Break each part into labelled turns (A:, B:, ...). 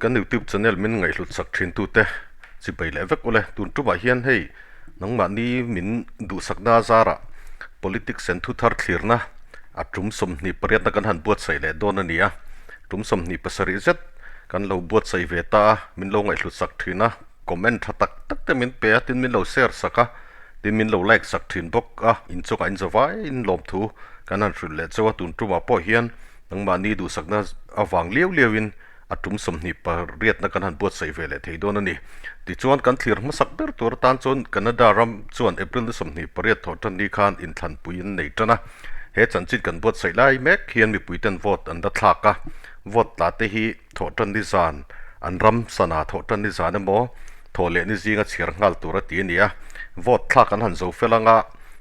A: Kan youtube channel min ngaihhlut sak thin tute chibai leh vek ule tun tumah hian hei nangmahni min duhsakna zarah politics and thu thar thlirna a tum 28 na kan han buatsaih leh dawn a ni a tum 27 zet kan lo buatsaih ve ta a min lo ngaihhlut sak thin a comment tha tak tak te min pe a tin min lo share sak a tin min lo like sak thin bawk a inchungah inzawvaiin lawmthu kan han hrilh leh chauh a tun tumah pawh hian nangmahni duhsakna avang liau liauin a tum 28 na kan han buatsaih ve leh thei dawn a ni. Tichuan kan thlir hmasak ber tur atan chuan Canada ram chuan April ni 28 thawh tan ni khan inthlanpui an nei tan a. He chanchin kan buatsaih lai mek hian mipuiten vote an la thlak a, vote tla te hi thawh tan ni zan an ram sana thawh tan ni zan emaw thawh leh ni zinga chhiar nghal tur a ti a ni a. Vote thlak an han zo fel anga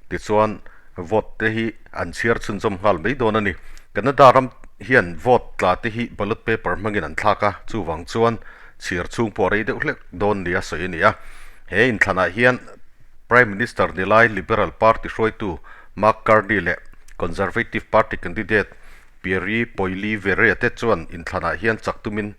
A: tichuan vote te hi an chhiar chhunzawm nghal mai dawn a ni. Canada ram hian vote tla te hi ballot paper hmangin an thlak a, chuvang chuan chhiar chhung pawh a rei deuh hlek dawn nia sawi a ni a. He inthlanah hian Prime Minister ni lai Liberal Party hruaitu Mark Carney leh Conservative Party candidate Pierre Poilievre te chuan inthlanah hian chak tumin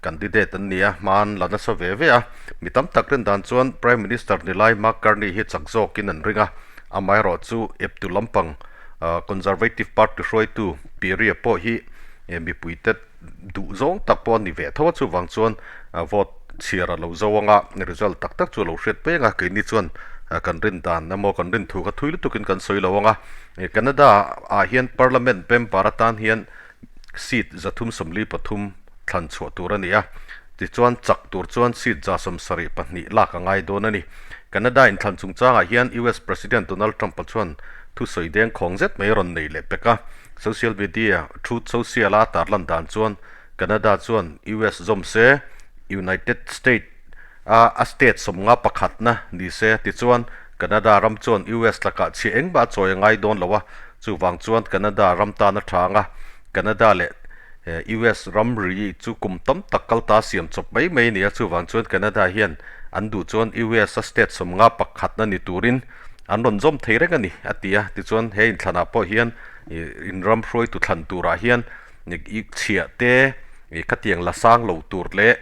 A: candidate an ni a, hma an la nasa ve ve a. Mi tam tak rin dan chuan Prime Minister ni lai Mark Carney hi chak zawkin an ring a, amaherawh chu eptu lampang Conservative Party hruaitu Pierre pawh hi mipuite duh zawng tak pawh a ni ve tho a, chuvang chuan vote chhiar a lo zo anga result tak tak chu a lo hriat peng a, keini chuan kan rin dan emaw kan rin thu kha thui lutukin kan sawi lo anga Canada ah hian Parliament member atan hian seat 343 thlan chhuah tur a ni a, tichuan chak tur chuan seat 72 lak a ngai dawn a ni. Canada inthlan chungchangah hian US President Donald Trump-a chuan thusawi deng khawng zet mai rawn nei leh pek a, social media Truth Social-a tarlan dan chuan Canada chuan US zawm se, United States a a state 51na ni se, tichuan Canada ram chuan US lakah chhia engmah a chawi a ngai dawn lo a, chuvang chuan Canada ram tan a tha ang a, Canada leh US ramri chu kum tam tak kal ta siam chawp mai mai a ni a, chuvang chuan Canada hian an duh chuan US a state 51na ni turin an rawn zawm thei reng a ni, a ti a, tichuan he inthlanah pawh hian inram hruaitu thlan turah hian chhiah te khatiang la sang lo tur leh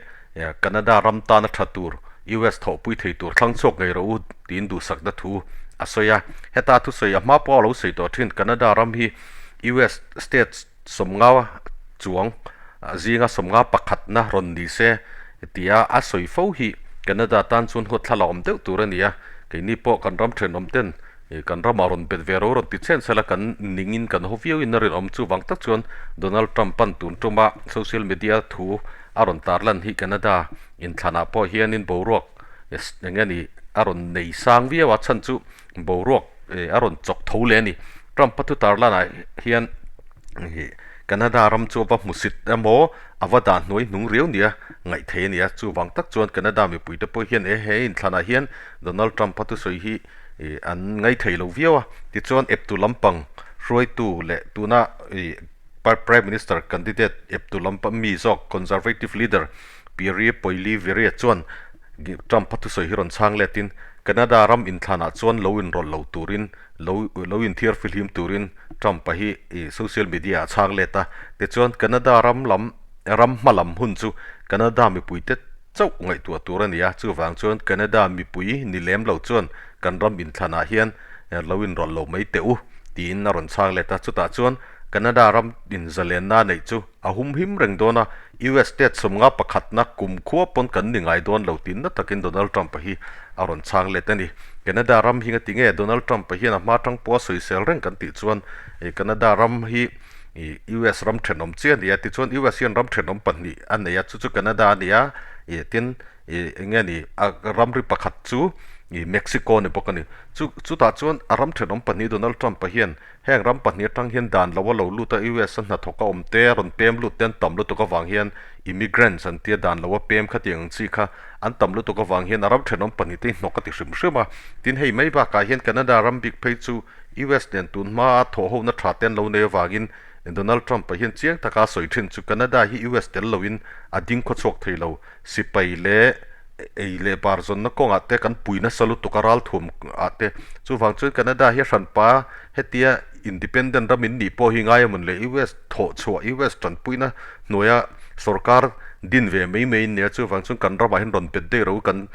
A: Canada ram tana tha tur US thawhpui thei tur thlang chhuak ngei rawh u tiin duhsakna thu a sawi a. Heta thusawi a hma pawh a lo sawi tawh thin Canada ram hi US state 50 chuang zinga 51na rawn ni se tia a sawi fo hi Canada tan chuan huatthlala awm deuh tur a ni a. Keini pawh kan ram thenawm ten kan ramah rawn bet ve ro rawn ti chhen sela kan ningin kan haw viauin a rinawm. Chuvang tak chuan Donald Trump an tun tuma social media thu a rawn tarlan hi Canada inthlanah pawh hianin boruak eng nge ni a rawn nei sang viau a chhan chu boruak a rawn chawk tho leh a ni. Trump a thu tarlanah hian Canada ram chu a va hmusit emaw a va dah hnuai hnung riau nia ngaih thei a ni a, chuvang tak chuan Canada mipuite pawh hian he he inthlanah hian Donald Trump a thusawi hi an ngaithei lo viau a, tichuan eptu lampang hruaitu leh tuna Prime Minister candidate eptu lampa mi zawk Conservative leader Pierre Poilievre chuan Trump a thusawi hi rawn chhang letin Canada ram inthlanah chuan lo inrawlh lo turin lo lo inthiar fihlim turin Trump-a hi social media ah chhang let a. Tichuan Canada ram lam ram hma lam hun chu Canada mipuite chauh ngaihtuah tur a ni a, chuvang chuan Canada mipui ni lem lo chuan kan ram inthlanah hian lo inrawlh lo mai teh u tiin a rawn chhang let a. Chutah chuan Canada ram inzalenna neih chu a humhim reng dawn a, US state 51na kum khua pawn kan ni ngai dawn lo tiin na takin Donald Trump-a hi a rawn chhang let a ni. Canada ram hi ngati nge Donald Trump-a hian a hma tang pawh a sawisel reng kan tih chuan Canada ram hi US ram thenawm chiah a ni a, tichuan US hian ram thenawm pahnih a nei a, chu chu Canada a ni a, tin eng nge ni a ramri pakhat chu Mexico a ni bawk a ni. Chu chutah chuan a ram thenawm pahnih Donald Trump-a hian Heng ram pahnih atang hian dan lo a lo lut a, US a hnathawk a awm te, a rawn pem lut te an tam lutuk avang hian immigrants an tia dan lo a pem khatiang ang chi kha an tam lutuk avang hian a ram thenawm pahnih te hi hnawk a ti hrim hrim a. Tin hei mai bakah hian Canada ram bik phei chu US nen tun hmaa thawhhona tha te an lo nei avangin Donald Trump-a hian chiang taka a sawi thin chu Canada hi US tel loin a ding khawchhuak thei lo, sipai leh ei leh bar zawnna kawngah te kan pui nasa lutuk a ralthuam ah te chuvang chuan Canada hi a hranpa hetia independent ram in nih pawh hi ngai a mawn le US thawh chhuah US tanpuina hnuaia Sorkar din ve mai mai in nia chuvang chuan kan ramah hian rawn bet daih ro kan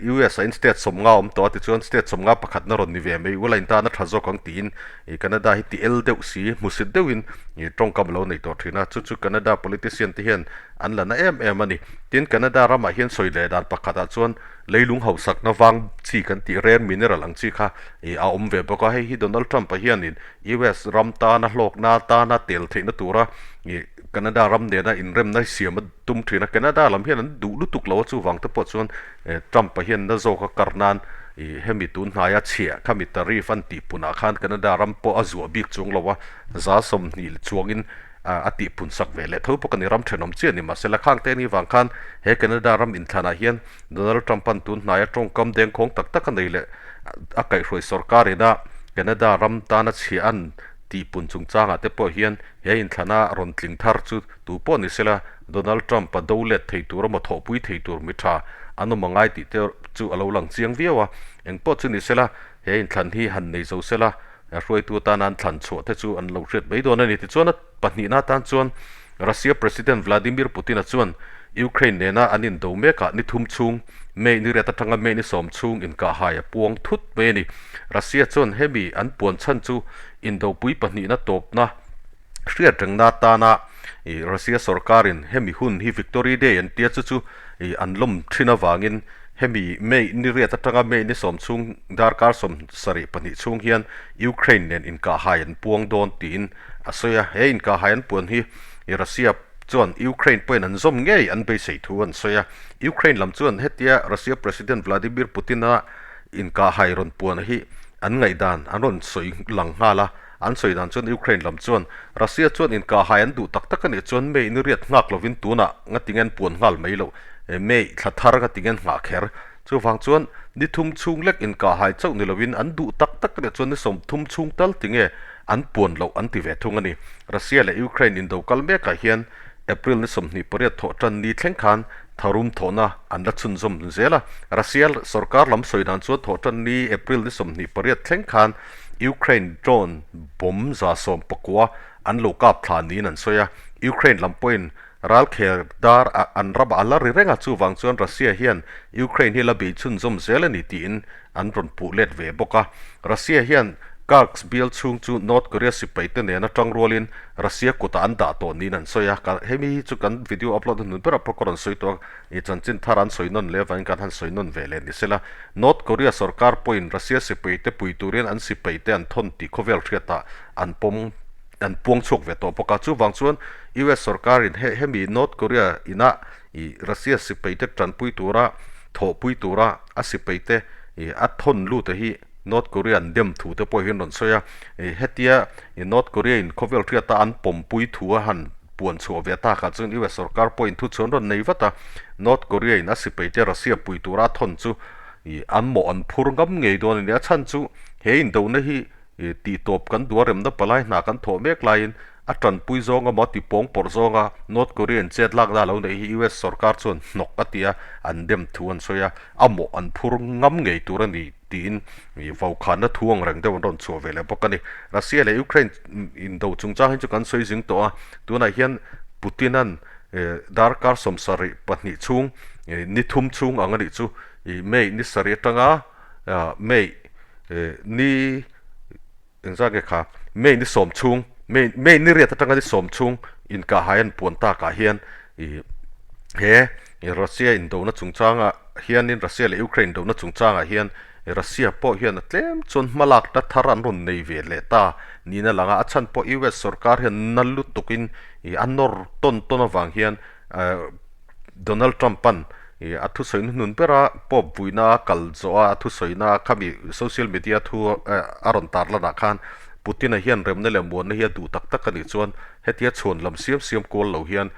A: US ah hian state 50 awm tawh a tichuan state 50 pakhatna rawn ni ve mai ula in tan a tha zawk ang tiin Canada hi ti el deuh si hmusit deuhin tawngkam a lo nei tawh thin a chu chu Canada politician te hian an la na em em a ni. Tin Canada ramah hian sawi leh dan pakhatah chuan leilung hausakna vang chi kan tih rare mineral ang chi kha a awm ve bawk a hei hi Donald Trump-a hianin US ram tana hlawkna tana tel theihna tura Canada ram nena inremna siam a tum thin a, Canada lam hian an duh lutuk lo a, chuvang te pawh chuan Trump-a hian na zawka kar nan ih hemi tun hnaia chhiah khami tariff an tih punah khan Canada ram pawh a zuah bik chuang lo a, 20% chuangin a tih pun sak ve leh tho bawk a ni, ram thenawm chiah ni mahsela khang te ni vang khan he Canada ram inthlanah hian Donald Trump-a'n tun hnaia tawngkam dengkhawng tak tak a nei leh a kaihhruai sorkar ina Canada ram tana chhiah an tih pun chungchangah te pawh hian He inthlana rawn tling thar chu tu pawh ni sela, Donald Trump-a do let thei tur emaw thawhpui thei tur mi tha an awm a ngai tih te chu a lo lang chiang viau a. Eng pawh chu ni sela, he inthlan hi han nei zo sela, hruaitu atana an thlan chhuah te chu an lo hriat mai dawn a ni. Tichuan a pahnihna atan chuan Russia President Vladimir Putin-a chuan Ukraine nena an indo mekah ni thum chhung May ni riat atanga May ni sawm chhung inkahhai a puang thut mai a ni. Russia chuan hemi an puan chhan chu Indopui pahnihna tawpna hriat rengna atana Russia sorkarin hemi hun hi Victory Day an tia chu chu an lawm thin avangin hemi May ni riat atanga May ni sawm chhung darkar 72 chhung hian Ukraine nen inkahhai an puang dawn tiin a sawi a. He inkahhai an puan hi Russia chuan Ukraine pawhin an zawm ngei an beisei thu an sawi a. Ukraine lam chuan hetia Russia President Vladimir Putin-a Inkahhai rawn puan hi an ngaihdan an rawn sawi lang nghal a, an sawi dan chuan Ukraine lam chuan Russia chuan inkahhai an duh tak tak a nih chuan May ni riat nghak lovin tunah nga tinge an puan nghal mai loh, May thla thar nga tinge an nghah kher. Chuvang chuan ni thum chhung lek inkahhai chauh ni lovin an duh tak tak a nih chuan ni 30 chhung tal tinge an puan loh an ti ve thung a ni. Russia leh Ukraine indo kal mekah hian April ni 28 thawh tan ni thleng khan tharum thawhna an la chhunzawm zel a. Russia sorkar lam sawi dan chuan thawh tan ni April ni 28 thleng khan Ukraine drone bomb 119 an lo kap thla niin an sawi a. Ukraine lam pawhin ralkhel dar an ramah a la ri reng a, chuvang chuan Russia hian Ukraine hi la bei chhunzawm zel a ni tiin an rawn puh let ve bawk a. Russia hian Kursk bial chhung chu North Korea sipaite nena tang rualin Russia kutah an dah tawh niin an sawi a. Hemi hi chu kan video upload a hnun berah pawh ka rawn sawi tawh a, i chanchin thar an sawi nawn leh avangin kan han sawi nawn ve leh ni sela. North Korea sorkar pawhin Russia sipaite pui turin an sipaite an thawn tih khawvel hriatah an pawm an puang chhuak ve tawh bawk a. Chuvang chuan US sorkarin hemi North Korea ina i Russia sipaite tanpui tura thawhpui tura a sipaite i a thawn lut a hi North Korea an dem thu te pawh hian rawn sawi a, i hetia i North Korea in khawvel hriata an pawmpui thu a han puan chhuah ve takah chuan US sorkar pawhin thu chu an rawn nei vat a, North Korea in a sipaite Russia pui tura a thawn chu i an mawh an phur ngam ngei dawn a ni. A chhan chu he indona hi i tihtawp kan duh a remna palai hna kan thawh mek laiin A tanpui zawng emaw ti pawng pawrh zawnga North Korean chet lakna a lo neih hi US sorkar chuan hnawk a ti a, an dem thu an sawi a, a mawh an phur ngam ngei tur a ni tiin vaukhana thu ang reng deuh an rawn chhuah ve leh bawk a ni. Russia leh Ukraine indo chungchang hi chu kan sawi zing tawh a, tunah hian Putin-a'n darkar 72 chhung ni thum chhung ang a nih chu May ni sarih atanga May ni Engzat nge kha? May ni sawm chhung, May May ni riat atanga ni sawm chhung inkahhai an puan takah hian ih he Russia indona chungchangah hianin Russia leh Ukraine indona chungchangah hian Russia pawh hian a tlem chuan hmalakna thar an rawn nei ve leh ta niin a lang a, a chhan pawh US sorkar hian na lutukin ih a nawr tawn tawn avang hian Donald Trump-a'n a thusawi hnuhnun bera Pope vuina kal zawh a, a thusawina khami social media thu a rawn tar lanah khan Putin-a hian remna leh muanna hi a duh tak tak a nih chuan hetia chhuan lam siam siam kual lo hian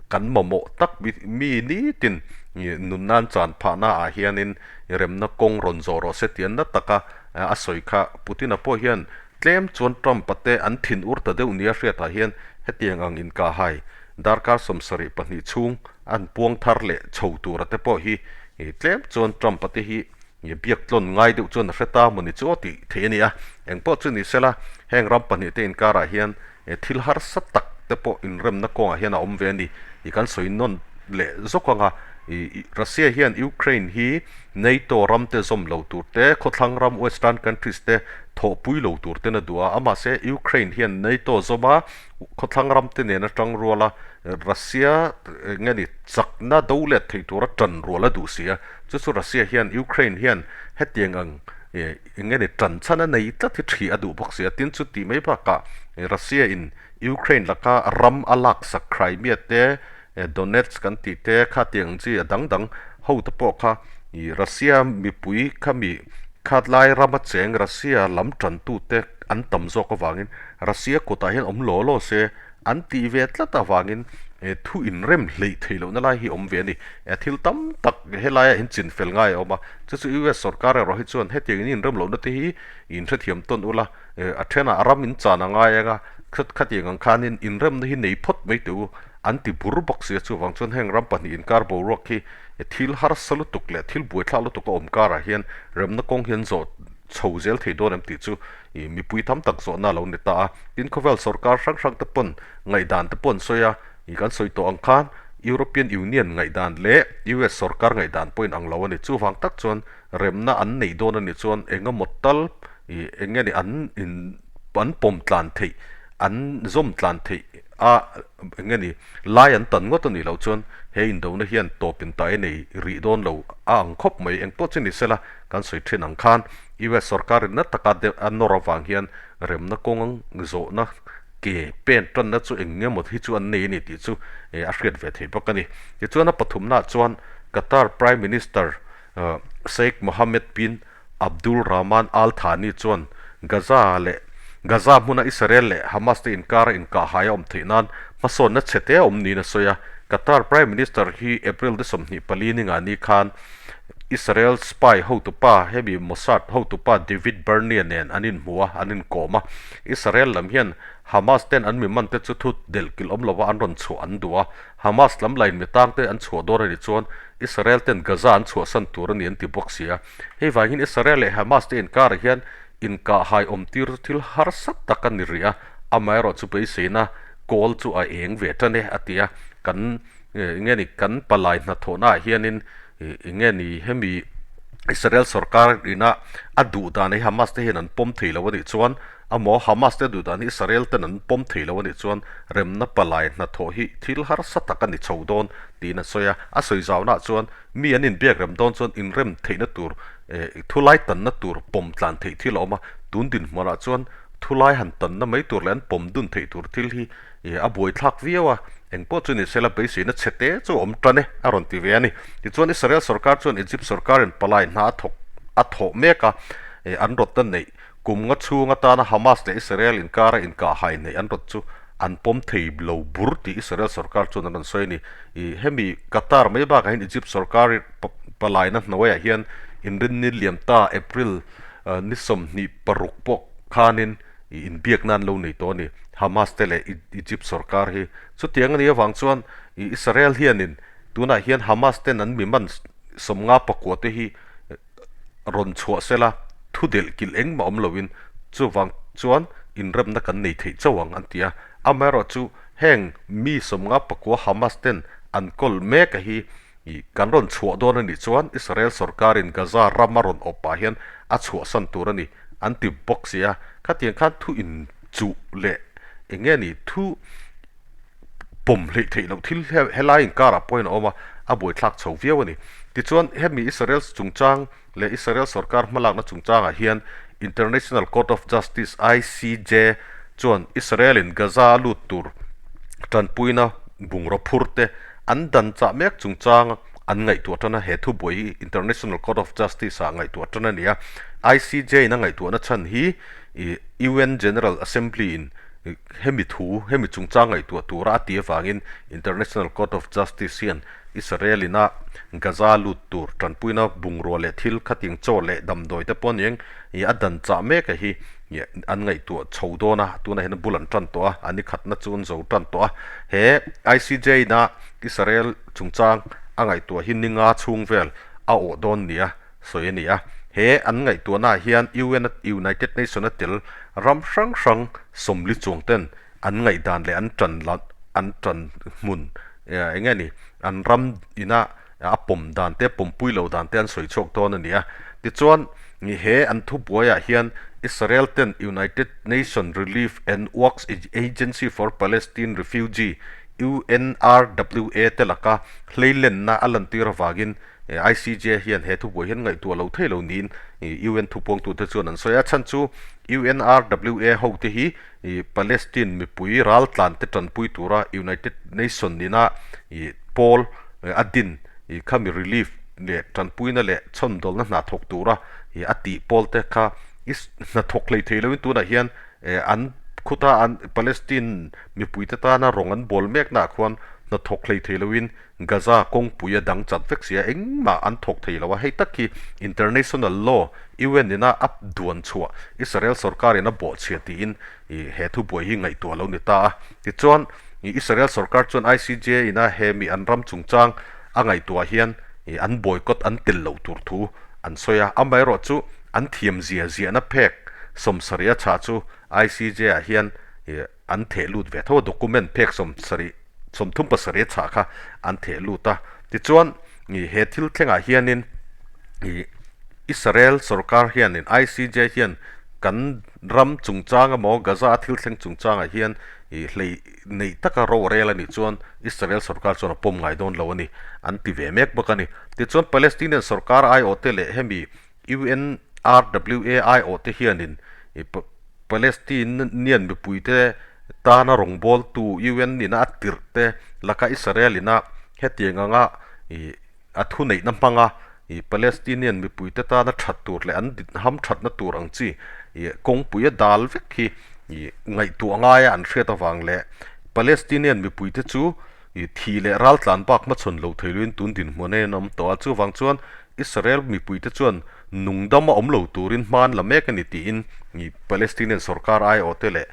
A: kan mamawh tak mi nitin nunna an chan phahna ah hianin remna kawng rawn zawh rawh se tih an na taka a sawi kha Putin-a pawh hian tlem chuan Trump-a te an thin ur ta deuh nia hriatah hian hetiang ang inkahhai Darkar 72 chhung an puang thar leh chho tura te pawh hi tlem chuan Trump-a te hi biak tlawn ngai deuh chuan a hre ta maw ni chu aw tih theih a ni a. Engpawh chu ni sela, heng ram pahnih te inkarah hian thil harsa tak. te pawh inremna kawngah hian a awm ve a ni tih kan sawi nawn leh zawk ang a. Ih Russia hian Ukraine hi NATO ram te zawm lo tur te, khawthlang ram Western countries te thawhpui lo tur ten a duh a, amahse Ukraine hian NATO zawm a, khawthlang ram te nen atang rual a, Russia eng nge ni chakna do let thei tura tan rual a duh si a, chu chu Russia hian Ukraine hian hetiang ang eng nge ni tan chhan a nei tlat hi ṭhi a duh bawk si a, tin chu tih mai bakah Russia in Ukraine laka ram a laksak Crimea te Donetsk kan tih te kha tiang chi a dang dang ho te pawh kha ih Russia mipui kha mi khatlai rama cheng Russia lam tantu te an tam zawk avangin Russia kutah hian awm law law se an tih ve tlat avangin thu inrem hleih theih lohna lai hi awm ve a ni. Thil tam tak helaiah in chin fel ngai a awm a, chu chu US sorkar erawh hi chuan hetiang in inrem lohna te hi inhrethiam tawn ula, a thenah ram in chan a ngai ang a, khatiang ang khanin inremna hi nei phawt mai teh u. An ti bur bawk si a, chuvang chuan heng ram pahnih inkar boruak hi thil harsa lutuk leh thil buaithlak lutuk a awm karah hian remna kawng hian zawh chho zel thei dawn em tih chu mipui tam tak zawhna a lo ni ta a. Tin, khawvel sorkar hrang hrang te pawn ngaihdan te pawh an sawi a, kan sawi tawh ang khan European Union ngaihdan leh US sorkar ngaihdan pawh inang lo a ni. Chuvang tak chuan remna an neih dawn a nih chuan eng emaw tal eng nge ni an in an pawm tlan theih an zawm tlan theih a eng nge ni lai an tan ngawt a nih loh chuan he indona hian tawp in tai nei rih dawn lo a ang khawp mai. Eng pawh chu ni sela kan sawi thin ang khan US sorkar in na taka a nawr avang hian remna kawng zawhna ke pen tanna chu eng nge maw hi chu an nei a ni tih chu a hriat ve thei bawk a ni. Tichuan a pathumnaah chuan Qatar Prime Minister Sheikh Mohammed bin Abdul Rahman Al Thani chuan Gaza leh Gaza hmuna Israel leh Hamas te inkara inkahhai a awm theih nan hmasawnna chhe te a awm niin a sawi a. Qatar Prime Minister hi April ni 24 ni ngani khan Israel spy hotupa hemi Mossad hotupa David Barnea nen an inhmu a, an inkawm a. Israel lam hian Hamas ten an mi man te chu thu delhkilh awm lova an rawn chhuah an duh a. Hamas lam lain mi tang te an chhuah dawn a nih chuan Israel ten Gaza an chhuahsan tur a ni an ti bawk si a. Hei vangin Israel leh Hamas te inkarah hian inkahhai awm tir chu thil harsa tak a ni rih a, amaherawh chu beiseina kawl chu a eng ve tan e a ti a, kan eng nge ni kan palai hnathawhna ah hianin eng nge ni hemi Israel sorkar ina a duh dan hi Hamas te hian an pawm thei lo a nih chuan amaw Hamas te duh dan hi Israel ten an pawm thei lo a nih chuan remna palai hnathawh hi thil harsa tak a ni chho dawn tiin a sawi a, a sawi zaunaah chuan Mi an inbiak rem dawn chuan inrem theihna tur thulai tanna tur pawm tlan theih thil a awm a, tun dinhmunah chuan thulai han tanna mai tur leh an pawm dun theih tur thil hi a buaithlak viau a, engpawh chu ni sela beiseina chhe te chu a awm tan e a rawn ti ve a ni. Tichuan Israel sorkar chuan Egypt sorkarin palai hna a thawk a thawh mek a, an rawtna neih kum nga chhung atana Hamas leh Israel inkara inkahhai neih an rawt chu an pawm thei lo bur tih Israel sorkar chuan an rawn sawi a ni. Ih hemi Qatar mai bakah hian Egypt sorkar palaina hnuaiah hian inrinni liam ta April ni 26 pawh khanin ih inbiakna an lo nei tawh a ni Hamas te leh Egypt sorkar hi. Chutiang a nih avang chuan ih Israel hianin tunah hian Hamas ten an mi man 59 te hi rawn chhuah sela thu delh kilh engmah awm loin chuvang chuan inremna kan nei theih chauh ang an ti a. Amaherawhchu heng mi 59 Hamas ten an kawl mek a hi kan rawn chhuah dawn a nih chuan Israel sorkarin Gaza ram a rawn awp pah hian a chhuahsan tur a ni an ti bawk si a. Khatiang khan thu inchuh leh eng nge ni thu pawm hleih theih loh thil helai inkarah pawhin a awm a, a buaithlak chho viau a ni. Tichuan, hemi Israel chungchang leh Israel sorkar hmalakna chungchangah hian International Court of Justice, ICJ, chuan Israel-in Gaza a lut tur tanpuina bungraw phur te an dan chah mek chungchang an ngaihtuah tan a, he thubuai hi International Court of Justice-ah ngaihtuah tan a ni a. ICJ-in a ngaihtuahna chhan hi UN General Assembly-in Hemi thu, hemi chungchang ngaihtuah tura a ti avangin International Court of Justice hian Israel ina Gaza lut tur tanpuina bungrua leh thil khating chaw leh damdawi te pawh aniang ih a dan chah mek a hi an ngaihtuah chho dawn a, tunah hian bul an tan tawh a, a ni khatna chu an zo tan tawh a. He ICJ ina Israel chungchang a ngaihtuah hi ni nga chhung vel a awh dawn nia sawi a ni a. He an ngaihtuahnaah hian UN United Nation a tel ram hrang hrang sawmli chuang ten an ngaihdan leh an tan an tan hmun eng nge ni an ram ina a pawm dan te pawmpui loh dan te an sawi chhuak dawn a ni a. Tichuan he an thubuaiah hian Israel ten United Nation Relief and Works Agency for Palestine Refugee, UNRWA, te laka hleilenna a lantir avangin ICJ hian he thubuai hian ngaihtuah lo thei lo niin UN thupuangtute chuan an sawi a. Chhan chu UNRWA hote hi Palestine mipui raltlante tanpui tura United Nation ina pawl a din khami relief leh tanpuina leh chhawmdawlna hna thawk tura a tih pawlte kha hna thawk hlei thei loin tunah hian an khuta an Palestine mipuite tana rawng an bawl meknaah khuan hna thawk hlei thei loin Gaza kawngpui a dang chat vek sia engmah an thawk thei lo a, hei tak hi International Law, UN ina a duan chhuah Israel sorkar in a bawhchhia tiin he thubuai hi ngaihtuah lo ni ta a. Tichuan, Israel sorkar chuan ICJ ina he mi an ram chungchang a ngaihtuah hian an boycott an tel loh tur thu an sawi a, amaherawh chu an thiam zia ziahna phek 70 a chhah chu ICJ ah hian an theh lut ve tho a, document phek 70, 37 a chhah kha an theh lut a. Tichuan, he thil thlengah hianin Israel sorkar hianin ICJ hian kan ram chungchang emaw Gaza a thil thleng chungchangah hian hlei neih taka ro a rel a nih chuan Israel sorkar chuan a pawm ngai dawn lo a ni an ti ve mek bawk a ni. Tichuan Palestinian sorkar aiawhte leh hemi UNRWA aiawhte hianin Palestinian mipuite tana rawngbawltu UN ina a tirh te laka Israel ina hetiang anga a thuneihna hmanga Palestinian mipuite tana that tur leh an hamthatna tur ang chi kawngpui a dal vek hi ngaihtuah ngaia an hriat avang leh Palestinian mipuite chu thi leh raltlan bak hmachhawn lo thei luin tun dinhmun a inawm tawh a, chuvang chuan Israel mipuite chuan nungdam a awm lo turin hma an la mek a ni tiin Palestinian sorkar aiawhte leh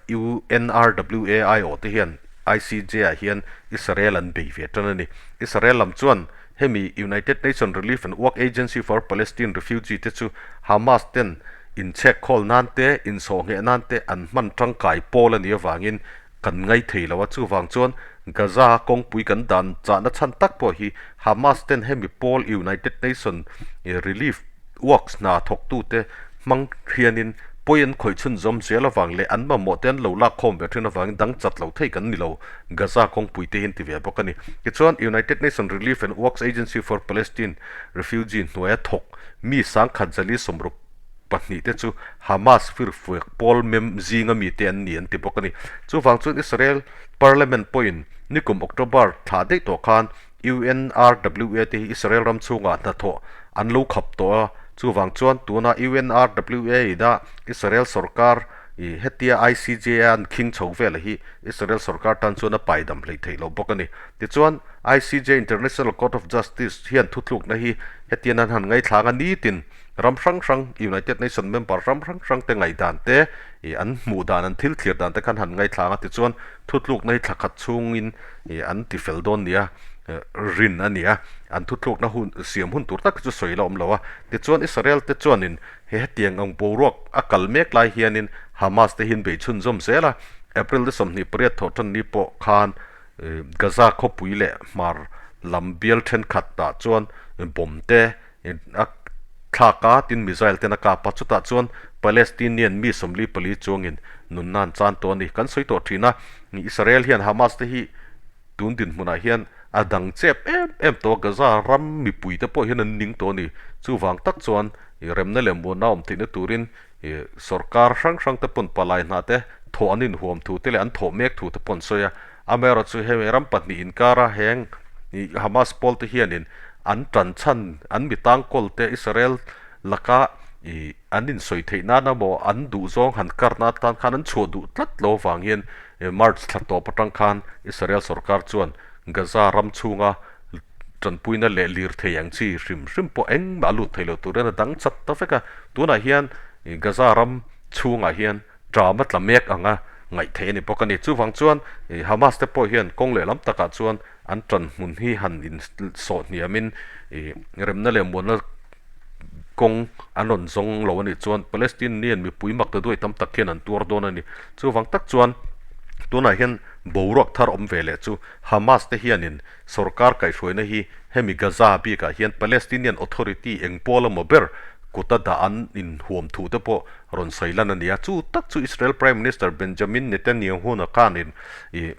A: UNRWA aiawhte hian ICJ-ah hian Israel an bei ve tan a ni. Israel lam chuan hemi United Nation Relief and Work Agency for Palestine Refugee te chu Hamas ten inchhek khawl nan te, insawhngheh nan te an hman tangkai pawl a nih avangin kan ngai thei lo a, chuvang chuan Gaza kawngpui kan dan chahna chhan tak pawh hi Hamas ten hemi pawl United Nation Relief Works hna thawktute hmang hianin pawi an khawih chhunzawm zel avang leh an mamawh te an lo lak khawm ve thin avangin dang chat lo thei kan ni lo, Gaza kawngpui te hi an ti ve bawk a ni. Tichuan United Nation Relief and Works Agency for Palestine Refugee hnuaia thawk mi 10,000 60 pahnih te chu Hamas firfuek pawl mem zinga mite an ni an ti bawk a ni. Chuvang chuan Israel Parliament pawhin nikum October thla daih tawh khan UNRWA te hi Israel ram chhungah hnathawh an lo khap tawh a, chuvang chuan tuna UNRWA ina Israel sorkar i hetia ICJ a an khing chho vel hi Israel sorkar tan chuan a paidam hleih theih loh bawk a ni. Tichuan ICJ International Court of Justice hian thutlukna hi hetian an han ngaithlang a nitin Ram hrang hrang, United Nation member ram hrang hrang te ngaihdan te, ih an hmuh dan, an thil thlir dan te khan han ngaithlang a, tichuan thutlukna hi thla khat chhungin ih an ti fel dawn nia rin a ni a, an thutlukna hun siam hun tur tak hi chu sawi la awm lo a, tichuan Israel te chuanin he hetiang ang boruak a kal mek lai hianin Hamas te hi an bei chhunzawm zel a, April ni 28 thawh tan ni pawh khan Gaza khawpui leh hmar lam bial thenkhat ah chuan bomb te A thlak a, tin missile ten a kap a, chutah chuan Palestinian mi 44 chuangin nunna an chan tawh a ni. Kan sawi tawh thin a, Israel hian Hamas te hi tun dinhmunah hian a dang chep em em tawh a, Gaza ram mipui te pawh hian an ning tawh a ni. Chuvang tak chuan remna leh muanna awm theihna turin sorkar hrang hrang te pawn palai hna te thawh an inhuam thu te leh an thawh mek thu te pawh an sawi a. Amaherawhchu hemi ram pahnih inkara heng Hamas pawl te hianin an tan chhan an mi tangkawl te Israel laka ih an insawi theih nan emaw an duhzawng han karna atan khan an chhuah duh tlat lo avang hian March thla tawp atang khan Israel sorkar chuan Gaza ram chhunga tanpuina leh lirthei ang chi hrim hrim pawh engmah a lut thei lo turin a dang chat ta vek a. Tunah hian Gaza ram chhungah hian ṭam a tla mek anga ngaih theih a ni bawk a ni. Chuvang chuan Hamas te pawh hian kawng lehlam takah chuan an ṭan hmun hi han insawh hniamin remna leh muanna kawng an rawn zawng lo a nih chuan Palestinian mipui mak ta duai tam tak hian an tuar dawn a ni. Chuvang tak chuan. Tunah hian boruak thar awm ve leh chu Hamas te hianin sorkar kaihhruaina hi hemi Gaza bikah hian Palestinian Authority eng pawl emaw ber kuta dah an inhuam thu te pawh rawn sawi lan a ni a. Chu tak chu Israel Prime Minister Benjamin Netanyahu-na khanin ih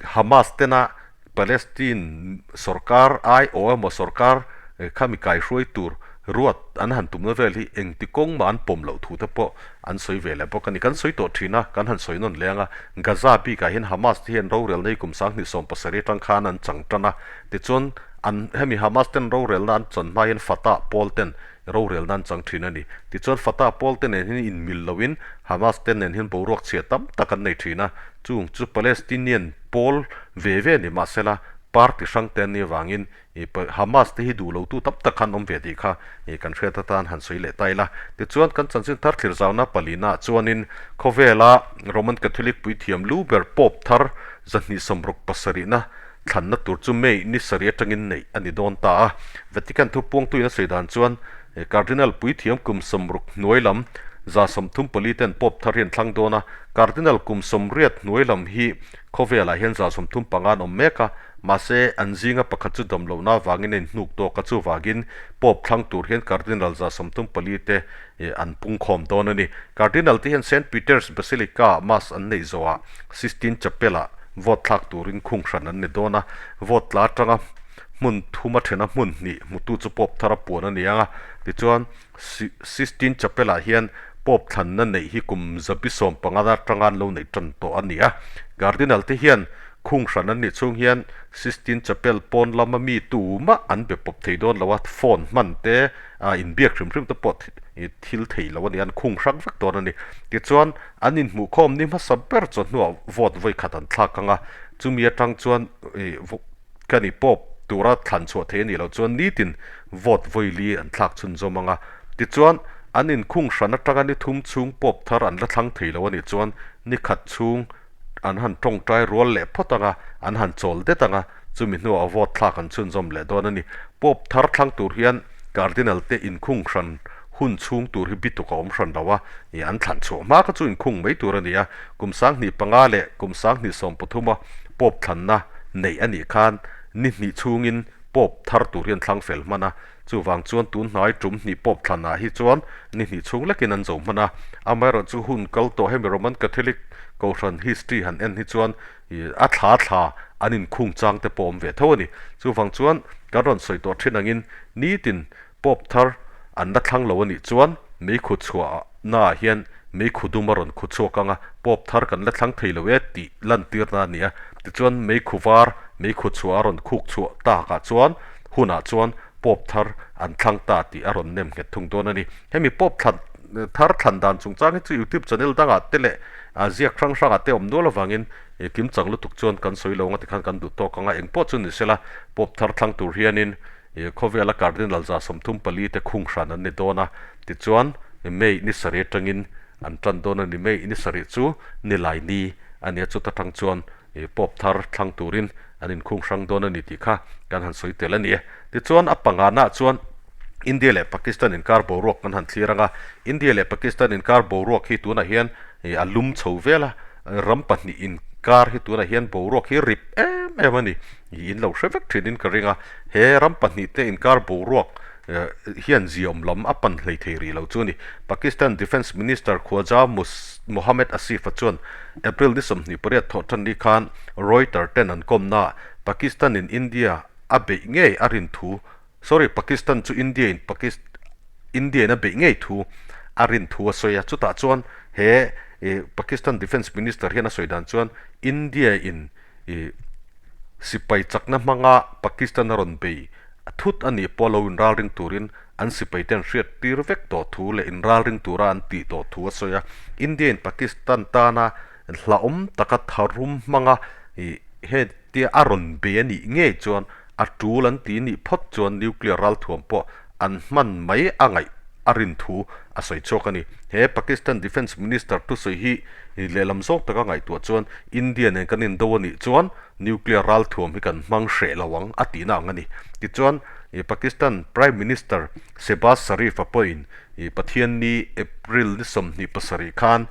A: Hamas tena Palestine sorkar aiawh emaw sorkar khami kaihruai tur ruat an han tumna vel hi engti kawng mah an pawm loh thu te pawh an sawi ve leh bawk a ni. Kan sawi tawh thin a, kan han sawi nawn leng a, Gaza bikah hian Hamas te hian rorelna hi kum 2017 atang khan an chang tan a, tichuan an hemi Hamas ten rorelna an chan hma hian Fatah pawl ten rorelna an chang thin a ni. Tichuan Fatah pawl te nen hian inmil loin Hamas te nen hian boruak chhia tam tak an nei thin a, chung chu Palestinian pawl ve ve ni mahsela party hrang te an nih avangin Hamas te hi duh lotu tam tak khan awm ve tih kha kan hriat atan han sawi leh ta ila. Tichuan kan chanchin thar thlir zauna palina chuanin khawvela Roman Catholic puithiam lu ber Pope thar 267na thlanna tur chu May ni sarih atangin neih a ni dawn ta a. Vatican thupuangtuin a sawi dan chuan Cardinal puithiam kum 60 hnuai lam 34 ten Pope thar hi an thlang dawn a. Cardinal kum 80 hnuai lam hi khawvelah hian 35 an awm mek a, mahse an zinga pakhat chu dam lohna avangin a inhnuk tawk a, chuvangin Pope thlang tur hian Cardinal 34 te an pungkhawm dawn a ni. Cardinal te hian Saint Peter's Basilica-ah Mass an neih zawhah Sistine Chapel-ah vote thlak turin khung hran an ni dawn a, vote tla atanga hmun thuma thena hmun hnih hmutu chu Pope thar a puan a ni ang a, tichuan Sistine Chapel-ah hian Pope thlanna neih hi kum 150 atanga an lo neih tan tawh a ni a, Cardinal te hian khung hran an nih chhung hian Sistine Chapel pawn lama mi tumah an be pawp thei dawn lo a, phone hman te inbiak hrim hrim te pawh thil thei lo a ni a, an khung hrang vek dawn a ni. Tichuan an inhmuhkhawm ni hmasa ber chawhnuah vote vawi khat an thlak ang a, chumi atang chuan ka ni Pope tura thlan chhuah thei a nih loh chuan nitin vote vawi li an thlak chhunzawm ang a. Tichuan an inkhung hran atanga ni thum chhung Pope thar an la thlang thei lo a nih chuan ni khat chhung an han tawngtai rual leh phawt ang a, an han chawl det ang a, chumi hnuah vote thlak an chhunzawm leh dawn a ni. Pope thar thlang tur hian Cardinal te inkhung hran hun chhung tur hi bituk a awm hran lo a, ih an thlan chhuah hma kha chu inkhung mai tur a ni a, kum 2005 leh kum 2013 a Pope thlanna neih a nih khan ni hnih chhungin Pope thar tur hi an thlang fel hman a, chuvang chuan tun hnai tum hnih Pope thlanah hi chuan ni hnih chhung lekin an zo hman a, amaherawhchu hun kal tawh hemi Roman Catholic Kohhran history han en hi chuan a thla thla an inkhung chang te pawh awm ve tho a ni. Chuvang chuan kan rawn sawi tawh thin angin nitin Pope thar an la thlang lo a nih chuan meikhu chhuahnaah hian meikhu dum a rawn khu chhuak ang a, Pope thar kan la thlang thei lo e tih lantirna a ni a. Tichuan meikhu var meikhu chhuah a rawn khuk chhuah takah chuan hunah chuan Pope thar an thlang ta tih a rawn nem nghet thung dawn a ni. Hemi Pope thlan thar thlan dan chungchang hi chu YouTube channel dangah te leh ziak hrang hrangah te awm nual avangin kimchang lutuk chuan kan sawi lo ang a tikhan kan duh tawk ang a, engpawh chu ni sela Pope thar thlang tur hianin khawvela Cardinal 34 te khung hran an ni dawn a, tichuan May ni sarih atangin an tan dawn a ni. May ni sarih chu nilai ni a nia, chuta tang chuan Pope thar thlang turin an inkhung hrang dawn a ni tih kha kan han sawi tel a ni e. Tichuan a pangana chuan India leh Pakistan inkar boruak kan han thlir ang a, India leh Pakistan inkar boruak hi tunah hian a lum chho vel a, ram pahnih inkar hi tunah hian boruak hi rip em em a ni, in lo hre vek thinin ka ring a, he ram pahnih te inkar boruak hian ziaawm lam a pan hlei thei rih lo chu a ni. Pakistan Defence Minister Khawaja Mohammad Asif-a chuan April ni 28 thawh tan ni khan Reuters ten an kawmnaah Pakistan-in India a beih ngei a rin thu sorry Pakistan chu India in India in a beih ngei thu a rin thu a sawi a, chutah chuan he Pakistan Defence Minister hian a sawi dan chuan India in sipai chakna hmanga Pakistan a rawn bei thut a nih pawh lo inralring turin an sipai ten hriat tir vek tawh thu leh inralring tura an tih tawh thu a sawi a, India in Pakistan tana hlauhawm taka tharum hmanga he Tia a rawn bei a nih ngei chuan a tul an ti nih phawt chuan nuclear ralthuam pawh an hman mai a ngaih a rin thu a sawi chhuak a ni. He Pakistan Defence Minister thusawi hi lehlam zawng taka ngaihtuah chuan India nen kan indo a nih chuan nuclear ralthuam hi kan hmang hreh lo ang a tihna ang a ni. Tichuan Pakistan Prime Minister Shehbaz Sharif-a pawhin Pathianni April ni 27 khan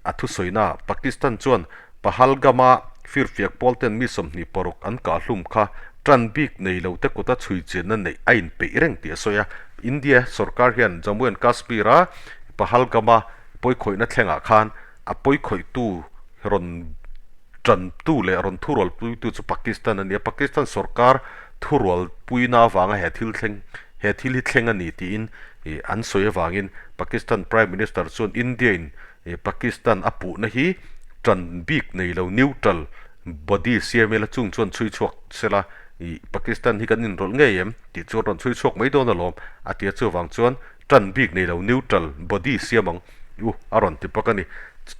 A: a thusawina Pakistan chuan. Pahalgam-a firfiak pawlten mi 26 an kahhlum kha tan bik nei lo te kuta chhui chianna neih a inpeih reng tih a sawi a. India sorkar hian Jammu and Kashmir-a Pahalgam-a pawikhawihna thlengah khan a pawikhawihtu rawn tantu leh rawn thurualpuitu chu Pakistan a ni a. Pakistan sorkar thurualpuina avanga he thil thleng he thil hi thleng a ni tiin an sawi avangin Pakistan Prime Minister chuan India-in Pakistan a puhna hi tan bik nei lo neutral body siam ila chung chuan chhui chhuak sela ih Pakistan hi kan inrawlh ngei em tih chu a rawn chhui chhuak mai dawn alawm a ti a chuvang chuan tan bik nei lo neutral body siam ang u a rawn ti bawk a ni.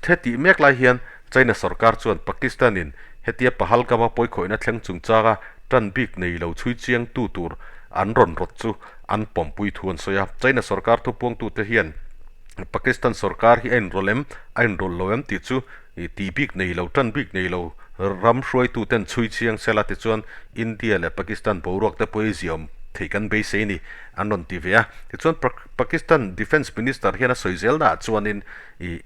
A: Hetih mek lai hian China sorkar chuan Pakistan in hetia Pahalgam-a pawikhawihna thleng chungchanga tan bik nei lo chhui chiang tu tur an rawn rawt chu an pawmpui thu an sawi a. China sorkar thupuangtute hian Pakistan sorkar hi a inrawlh em, a inrawlh lo em tih chu tih bik nei lo, tan bik nei lo ram hruaituten chhui chiang sela tichuan India leh Pakistan boruak te pawh hi ziaawm theih kan beisei ni an rawn ti ve a. Tichuan Pakistan Defence Minister hian a sawi zel naah chuanin ih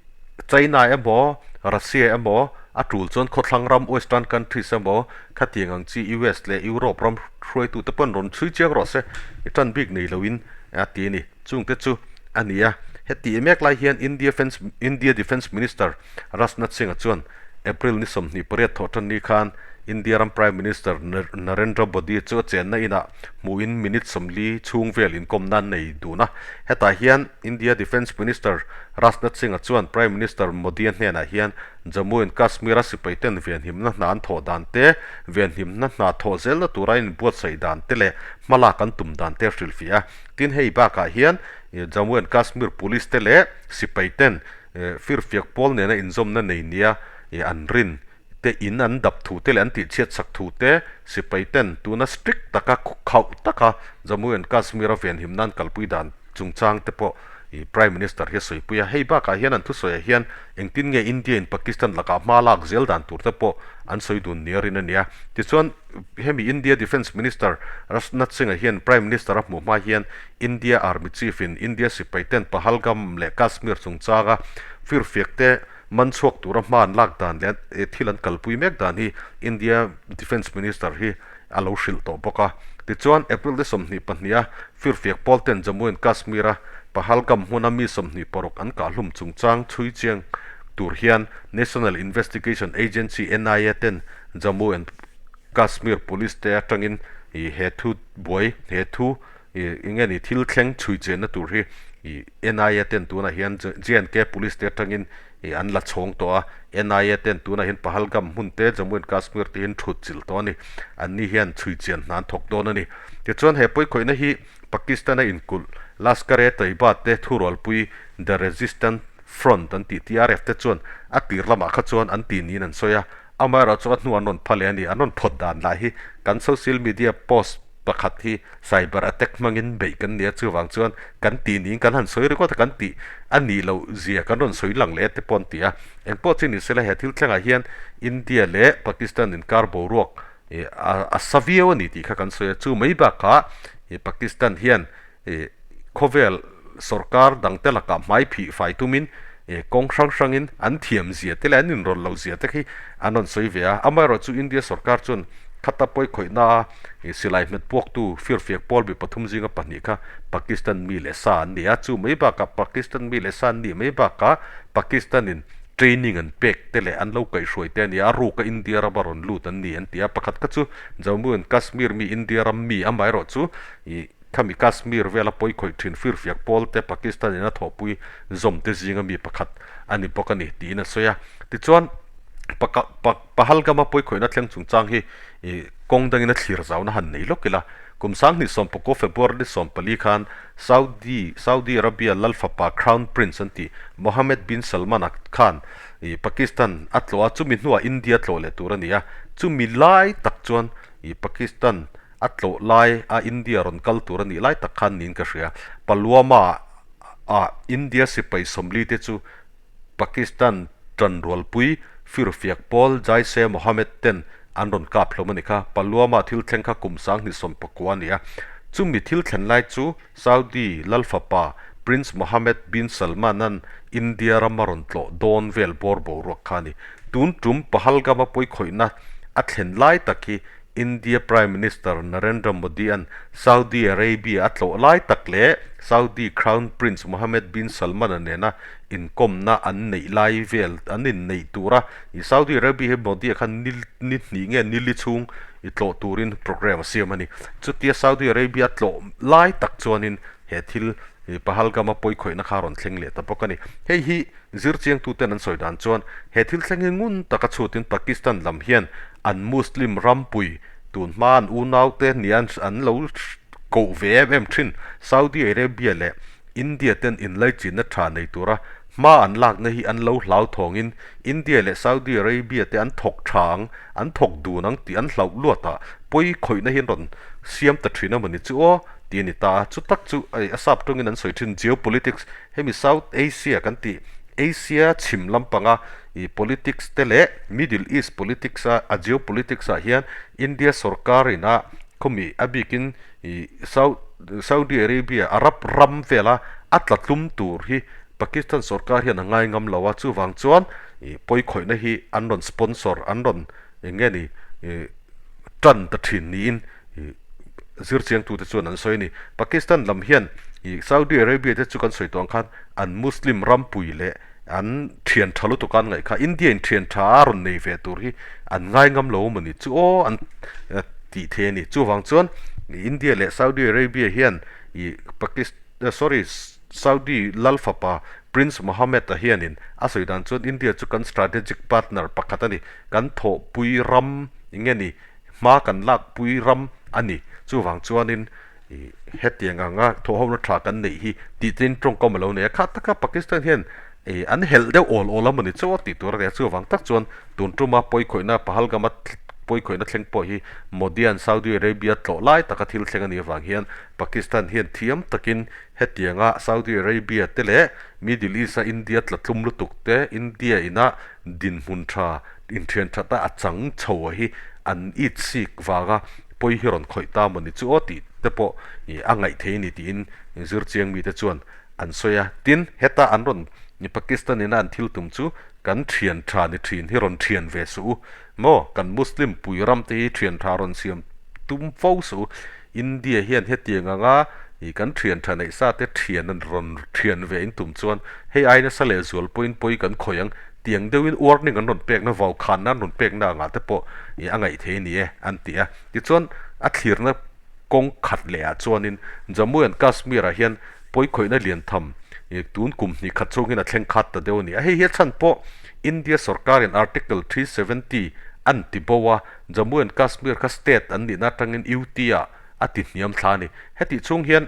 A: China emaw Russia emaw a tul chuan khawthlang ram Western countries emaw khatiang ang chi US leh Europe ram hruaitute pawh an rawn chhui chiang rawh se i tan bik nei loin a ti a ni. Chungte chu a ni a. Heti mek lai hian India Fence India Defence Minister Rajnath Singh-a chuan April ni 28 thawh tan ni khan India ram Prime Minister Narendra Modi chu a chenna inah hmuhin minute 40 chhung vel inkawmna an nei dun a. Hetah hian India Defence Minister Rajnath Singh-a chuan Prime Minister Modi-a hnenah hian Jammu and Kashmir-a sipaiten venhimna hna an thawh dan te, venhimna hna thawh zelna tura inbuatsaih dan te leh hmalak an tum dan te a hrilhfiah a. Tin, hei bakah hian Jammu and Kashmir Police te leh sipai ten firfiak pawl nena inzawmna nei nia an rin te in an dap thu te leh an tihchhiat sak thu te sipai ten tuna strict taka khauh taka Jammu and Kashmir a venhim nan kalpui dan chungchang te pawh Prime Minister hi a sawipui a. Hei bakah hian an thusawiah hian engtin nge India in Pakistan lakah hma lak zel dan tur te pawh an sawi dun nia rin a ni a. Tichuan. Hemi India Defence Minister Rajnath Singh-a hian Prime Minister a hmuh hma hian India Army Chief-in India sipaiten Pahalgam leh Kashmir chungchanga firfiakte man chhuak tura hma an lak dan leh thil an kalpui mek dan hi India Defence Minister hi a lo hrilh tawh bawk a. Tichuan, April ni 22 a firfiak pawlten Jammu and Kashmir-a Pahalgam hmuna mi 26 an kahhlum chungchang chhui chiang tur hian National Investigation Agency, NIA, ten Jammu and Kashmir Police te atangin ih he thu buai he thu ih eng nge ni thil thleng chhui chenna tur hi ih NIA ten tunah hian J&K Police te atangin ih an la chhawng tawh a, NIA ten tunah hian Pahalgam hmun te Jammu and Kashmir te hian thut chilh tawh a ni. Anni hian chhui chian hna an thawk dawn a ni. Tichuan he pawikhawihna hi Pakistan-a inkulh Lashkar-e-Taiba te thurualpui The Resistance Front an tih TRF te chuan a tir lamah kha chuan an tih niin an sawi a, amaherawh chu a hnu an rawn pha leh a ni. An rawn phawt dan lah hi kan social media post pakhat hi cyber attack hmangin beih kan ni a, chuvang chuan kan tih niin kan han sawi ringawt a, kan tih a nih loh zia kan rawn sawi lang leh te pawh an ti a. Engpawh chu ni sela he thil thlengah hian India leh Pakistan inkar boruak a sa viau a ni tih kha kan sawi a, chu mai bakah Pakistan hian Khawvel sorkar dangte lakah hmai phih fai tumin kawng hrang hrangin an thiam zia te leh an inrawlh loh zia te khi an rawn sawi ve a. Amaherawh chu India sorkar chuan khata pawi khawihna a silai hmet puaktu firfiak pawl mi pathum zinga pahnih kha Pakistan mi leh sa an ni a. Chu mai bakah Pakistan mi leh sa an nih mai bakah Pakistan-in training an pek te leh an lo kaihhruai te a ni a, a ruka India rama rawn lut an ni an ti a. Pakhat kha chu Jammu and Kashmir mi India ram mi amaherawh chu ih Khami Kashmir vela pawi khawih thin firfiak pawl te Pakistan in a thawhpui zawm te zinga mi pakhat a ni bawk a ni tiin a sawi a. Tichuan, Pahalgam-a pawi khawihna thleng chungchang hi kawng dangin a thlir zauna han nei lawk ila. Kum 2019 February ni 14 khan Saudi Saudi Arabia lal fapa Crown Prince an tih Mohammed bin Salman-a khan Pakistan a tlawh a, chumi hnuah India tlawh leh tur a ni a. Chumi lai tak chuan Pakistan A tlawh lai a India rawn kal tur a nih lai tak khan niin ka hria. Pulwama ah India sipai 40 te chu Pakistan tanrualpui firfiak pawl Jaish-e-Mohammed ten an rawn kap hlawm a ni kha. Pulwama thil thleng kha kum 2019 a ni a. Chumi thil thlen lai chu Saudi lal fapa Prince Mohammed bin Salman-a'n India ram a rawn tlawh dawn vel bawr boruak kha a ni. Tun tum Pahalgam-a pawikhawihna a thlen lai tak hi India Prime Minister Narendra Modi-a'n Saudi Arabia a tlawh lai tak leh Saudi Crown Prince Mohammed bin Salman-a nena inkawmna an neih lai vel an inneih tura Saudi Arabia hi Modi-a khan ni ni hnih nge ni li chhung i tlawh turin programme a siam a ni. Chutia Saudi Arabia a tlawh lai tak chuanin he thil Pahalgam-a pawikhawihna kha a rawn thleng leh ta bawk a ni. Hei hi Zirchiangtuten an sawi dan chuan he thil thleng hi ngun taka chhutin Pakistan lam hian an Muslim rampui tun hma an unaute nia an lo koh ve em em thin Saudi Arabia leh India ten inlaichinna tha nei tura hma an lakna hi an lo hlauthawngin India leh Saudi Arabia te an thawk tha ang, an thawk dun ang tih an hlauh luatah pawi khawihna hi an rawn siam ta thin a mawni chu aw tih a ni ta a. Chu tak chu a sap tawngin an sawi thin geopolitics Hemi South Asia kan tih Asia chhim lampanga ih politics te leh Middle East politics a a geopolitics ah hian India sorkar ina khawmi a bikin ih South Saudi Arabia Arab ram vela a tla tlum tur hi Pakistan sorkar hian a ngai ngam lo a, chuvang chuan ih pawikhawihna hi an rawn sponsor an rawn eng nge ni ih tan ta thin niin ih zirchiangtute chuan an sawi a ni. Pakistan lam hian ih Saudi Arabia te chu kan sawi tawh ang khan an Muslim rampui leh an thian tha lutuk a an ngaih kha India in thian tha a rawn nei ve tur hi an ngai ngam lo a ni chu aw an tih thei a ni. Chuvang chuan India leh Saudi Arabia hian ih Pakistan sorry Saudi lal fapa Prince Mohammed-a hianin a sawi dan chuan India chu kan strategic partner pakhat a ni, kan thawhpui ram eng nge ni Hma kan lakpui ram a ni. Chuvang chuanin ih hetiang anga thawhhona tha kan neih hi tih te in tawngkam a lo nei a. Kha taka Pakistan hian ih an helh deuh awl awl a mawni chauh a tih tur a ni a. Chuvang tak chuan tun tuma pawikhawihna Pahalgam-a pawikhawihna thleng pawh hi Modi-a'n Saudi Arabia tlawh lai taka thil thleng a nih avang hian Pakistan hian thiam takin hetianga Saudi Arabia te leh Middle East-a India tla tlum lutuk te India ina dinhmun tha Inthian that a a chang chho a hi an it sik vanga pawi hi rawn khawih ta maw ni chu aw tih te pawh ih a ngaih thei a ni tiin zirchiang mite chuan an sawi a. Tin, heta an rawn Pakistan ina an thil tum chu kan thian tha ni thin hi rawn thian ve suh u maw, kan Muslim pui ram te hi thian tha rawn siam tum fo suh u, India hian hetiang anga ih kan thian tha neih sa te thian an rawn thian ve in tum chuan hei ai nasa leh zual pawhin pawi kan khawih ang Tiang deuhin warning an rawn pekna, vaukhanna an rawn pekna angah te pawh ih a ngaih thei a ni e an ti a. Tichuan a thlirna kawng khat leh ah chuanin Jammu and Kashmir ah hian pawikhawihna lian tham ih tun kum hnih khat chhung hian a thleng khat ta deuh a ni a. Hei hi a chhan pawh India sorkarin Article 370 an ti bo a, Jammu and Kashmir kha state an nihna atangin UT ah a ti hniam thla a ni. Hetih chhung hian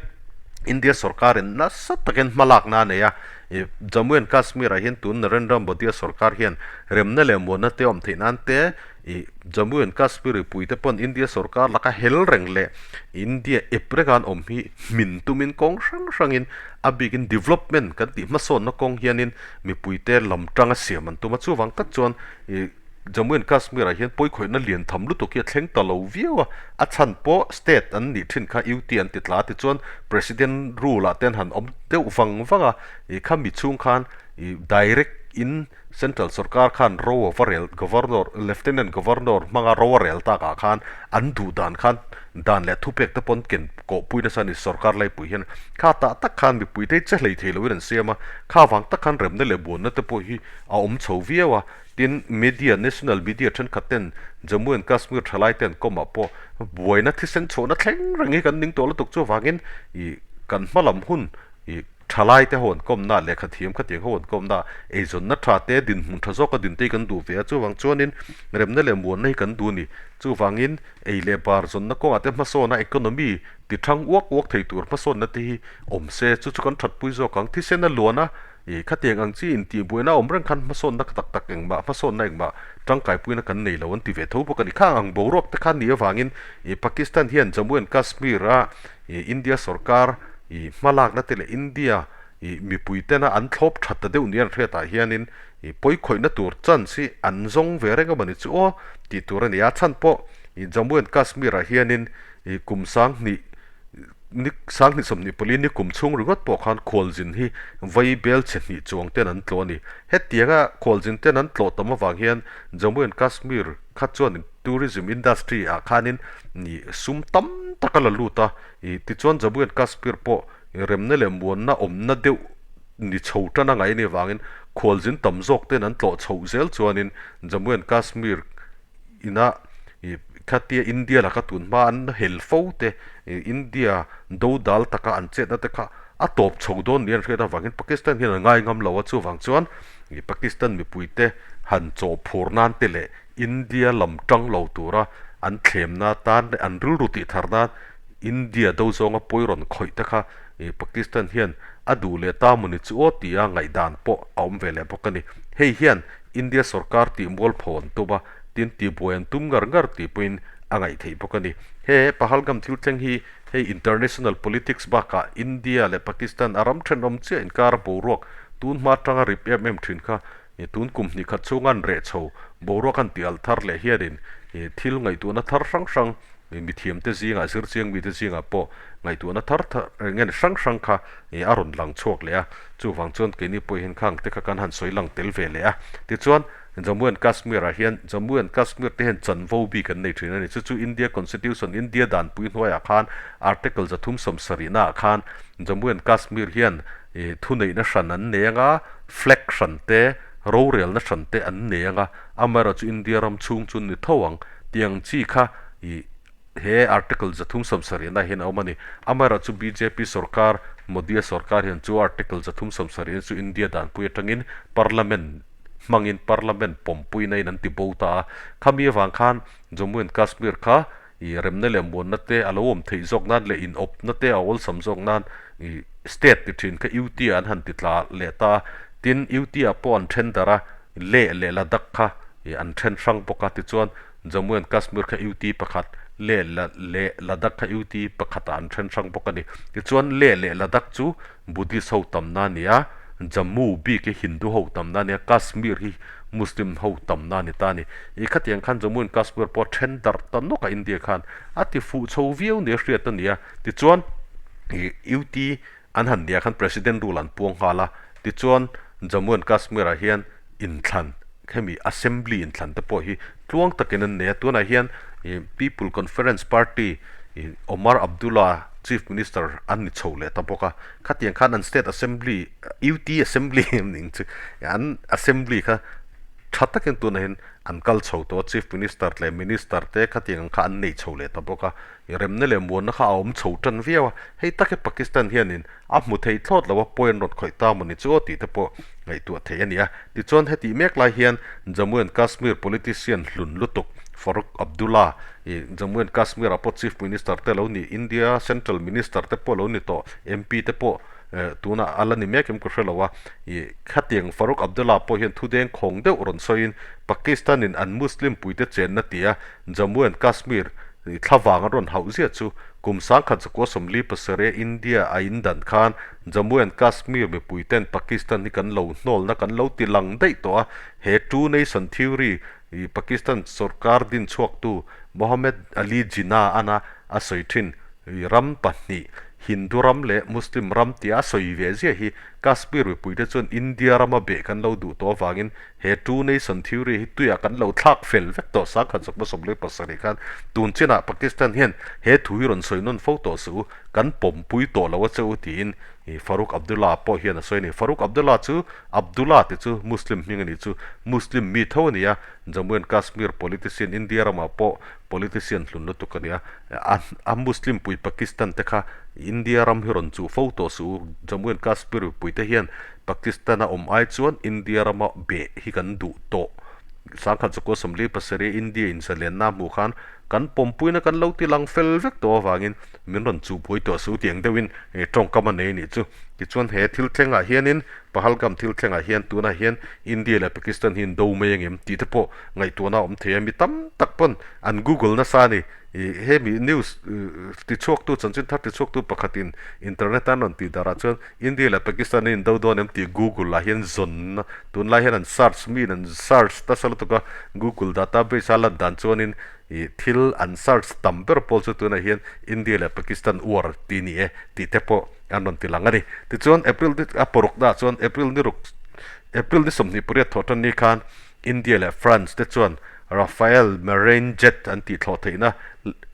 A: India sorkarin nasa takin hmalakna a nei a, ih Jammu and Kashmir ah hian tun Narendra Modi-a sorkar hian remna leh muanna te awm theih nan te ih Jammu and Kashmir mipuite pawn India sorkar laka hel reng leh India ep renga an awm hi hmin tumin kawng hrang hrangin a bikin development kan tih hmasawnna kawng hianin mipuite lam tanga siam an tum a, chuvang tak chuan ih Jammu and Kashmir ah hian pawikhawihna lian tham lutuk hi a thleng ta lo viau a, a chhan pawh state an nih thin kha UT an ti tla a tichuan President rule ah te an han awm deuh vang vang a, ih khami chhung khan ih direct in central sorkar khan ro a va rel Governor Lieutenant Governor hmanga ro a rel tak ah khan an duh dan khan dan leh thupek te pawn ken kawhpui nasa a ni sorkar laipui hian kha tah tak khan mipui te hi che hlei thei loin an siam a, kha vang tak khan remna leh buanna te pawh hi a awm chho viau a. Tin, media, national media thenkhat ten Jammu and Kashmir thalai te an kawmah pawh buaina thisen chhuahna thleng reng hi kan ning tawh lutuk chuvangin ih kan hma lam hun ih thalai te ho an kawmna lehkha thiam khatiang ho an kawmna eizawnna tha te dinhmun tha zawka din te hi kan duh ve a chuvang chuanin remna leh muanna hi kan duh a ni. Chuvangin ei leh bar zawnna kawngah te hmasawna economy ti thang uak uak thei tur hmasawnna te hi awm se chu chu kan thatpui zawk ang. Thisen a luan a. Ih, khatiang ang chi intihbuaina awm reng khan hmasawnna tak tak engmah, hmasawnna engmah tangkaipuina kan nei lo an ti ve tho bawk a ni. Khang ang boruak te khan nih avangin ih Pakistan hian Jammu and Kashmir a ih India sorkar ih hmalakna te leh India ih mipui tena an thlawp that ta deuh nia an hriatah hianin ih pawikhawihna tur chance hi an zawng ve reng a maw ni chu aw tih tur a ni a. Chhan pawh ih Jammu and Kashmir ah hianin ih kum sang hnih. Ni 2024 ni kum chhung ringawt pawh khan khualzin hi vai bel chhe hnih chuang ten an tlawh a ni. Hetianga khualzin ten an tlawh tam avang hian Jammu and Kashmir kha chuan tourism industry ah khanin sum tam tak a la lut a, tichuan Jammu and Kashmir pawh remna leh muanna awmna deuh ni chho tan a ngaih a nih avangin khualzin tam zawk ten an tlawh chhoh zel chuanin Jammu and Kashmir ina khatia India laka tun hma an hel fo te India dodal taka an chetna te kha a tawp chho dawn ni an hriat avangin Pakistan hian an ngai ngam lo a, chuvang chuan Pakistan mipuite han chawh phur nan te leh India lam tang lo tura an thlemna tan leh an rilru tih thar nan India do zawnga pawi rawn khawih te kha Pakistan hian a duh leh ta mawni chu aw tia ngaihdan pawh a awm ve leh bawk a ni. Hei hian India sorkar tih mualpho an tum a, tin tihbuai an tum ngar ngar tih pawhin a ngaih theih bawk a ni. He Pahalgam thil thleng hi hei international politics bakah India leh Pakistan a ram thenawm chiah inkar a boruak tun hma atanga rip em em thin kha tun kum hnih khat chhunga an reh chho boruak an tih alh thar leh hianin thil ngaihtuahna thar hrang hrang mithiamte zingah zirchiang mite zingah pawh ngaihtuahna thar thar eng nge hrang hrang kha a rawn lang chhuak leh a, chuvang chuan keini pawh hian khang te kha kan han sawi lang tel ve leh a. Tichuan, Jammu and Kashmir ah hian Jammu and Kashmir te hian chanvo bik an nei thin a ni. Chu chu India Constitution, India danpui hnuaiah khan Article 370 ah khan Jammu and Kashmir hian thuneihna hran an nei anga, flag hran te, rorelna hran te an nei anga, amaherawhchu India ram chhung chu an ni tho ang. Tiang chi kha ih he article 370 hian a awm a ni. Amaherawhchu bjp sorkar, Modi-a sorkar hian chu article 370 chu India danpui atangin parliament hmangin parliament pawmpuina in an ti bo ta a. Khami avang khan Jammu and Kashmir kha ih remna leh muanna te a lo awm theih zawk nan leh inawpna te a awlsam zawk nan ih state ti thin kha UT ah an han ti tla leh ta a. Tin, UT ah pawh an then darh a, Leh leh Ladakh kha ih an then hrang bawk a, tichuan Jammu and Kashmir kha UT pakhat, Leh leh Ladakh kha UT pakhatah an then hrang bawk a ni. Tichuan Leh leh Ladakh chu Buddhist ho tamna a ni a, Jammu bik hi Hindu ho tamna a ni a, Kashmir hi Muslim ho tamna a ni ta a ni. Ih khatiang khan Jammu and Kashmir pawh a then darh ta nawk a India khan a ti fuh chho viau nia hriat a ni a. Tichuan ih UT An han nia khan President rule an puang nghal a, tichuan Jammu and Kashmir ah hian inthlan, hemi Assembly inthlan te pawh hi tluang takin an nei a, tunah hian People Conference Party Omar Abdullah Chief Minister an ni chho leh ta bawk a, khatiang khan an State Assembly, UT Assembly ning chu an Assembly kha tha takin tunah hian an kal chho tawh a, Chief Minister leh Minister te khatiang ang kha an nei chho leh ta bawk a. I remna leh muanna kha a awm chho tan viau a, hei tak hi Pakistan hianin a hmu thei thlawt lo a, pawi an rawn khawih ta mawni chu aw tih te pawh ngaihtuah theih a ni a. Tichuan hetih mek lai hian Jammu and Kashmir politician hlun lutuk Farooq Abdullah i Jammu and Kashmir ah pawh Chief Minister te lo ni, India Central Minister te pawh lo ni tawh, MP te pawh tunah a la ni mek em ka hre lo a, i khatiang Farooq Abdullah pawh hian thudeng khawng deuh rawn sawiin Pakistan in an Muslim puite chenna tia Jammu and Kashmir thlavang an rawn hauh ziah chu kum 1947 India a in dan khan Jammu and Kashmir mipui ten Pakistan hi kan lo hnawlna kan lo ti lang daih tawh a, he Two Nation Theory i Pakistan sorkar din chhuaktu Mohammed Ali Jinnah ana a sawi thin i ram pahnih Hindu ram leh Muslim ram tia a sawi ve ziah hi Kashmir mipuite chuan India rama beh kan lo duh tawh avangin He Two Nation Theory hi tuiah kan lo thlak fel vek tawh 1977 khan tun chinah Pakistan hian he thu hi rawn sawi nawn fo tawh suh u, kan pawmpui tawh lo a che u tiin Farooq Abdullah pawh hian a sawi a ni. Farooq Abdullah chu Abdullah tih chu Muslim hming a nih chu Muslim mi tho a ni a, Jammu and Kashmir politician India ramah pawh politician hlun lutuk a ni a, a Muslim pui Pakistan te kha India ram hi rawn chuh fo tawh suh u, Jammu and Kashmir mipuite hian Pakistan a awm ai chuan India rama beh hi kan duh tawh. 1947 India in zalenna a hmuh khan kan pawmpuina kan lo ti lang fel vek tawh avangin min rawn chuh buai tawh su tiang deuhin tawngkam a nei a nih chu. Tichuan he thil thlengah hianin Pahalgam thil thlengah hian tunah hian India leh Pakistan hi an do mai angem tih te pawh ngaihtuahna a awm thei a, mi tam tak pawn an google nasa a ni. Ih hemi news tichhuaktu chanchin thar tichhuaktu pakhatin internet a rawn tih darah chuan India leh Pakistan an indo dawn em tih Google ah hian zawnna tunlai hian an search mi in an search nasa lutuk a, Google database a lan dan chuanin ih thil an search tam ber pawl chu tunah hian India leh Pakistan war tih ni e tih te pawh an rawn ti lang a ni. Tichuan April ni a paruk naah chuan April ni ruk April ni 28 thawh tan ni khan India leh France te chuan Rafale Marine Jet an tih thlawh theihna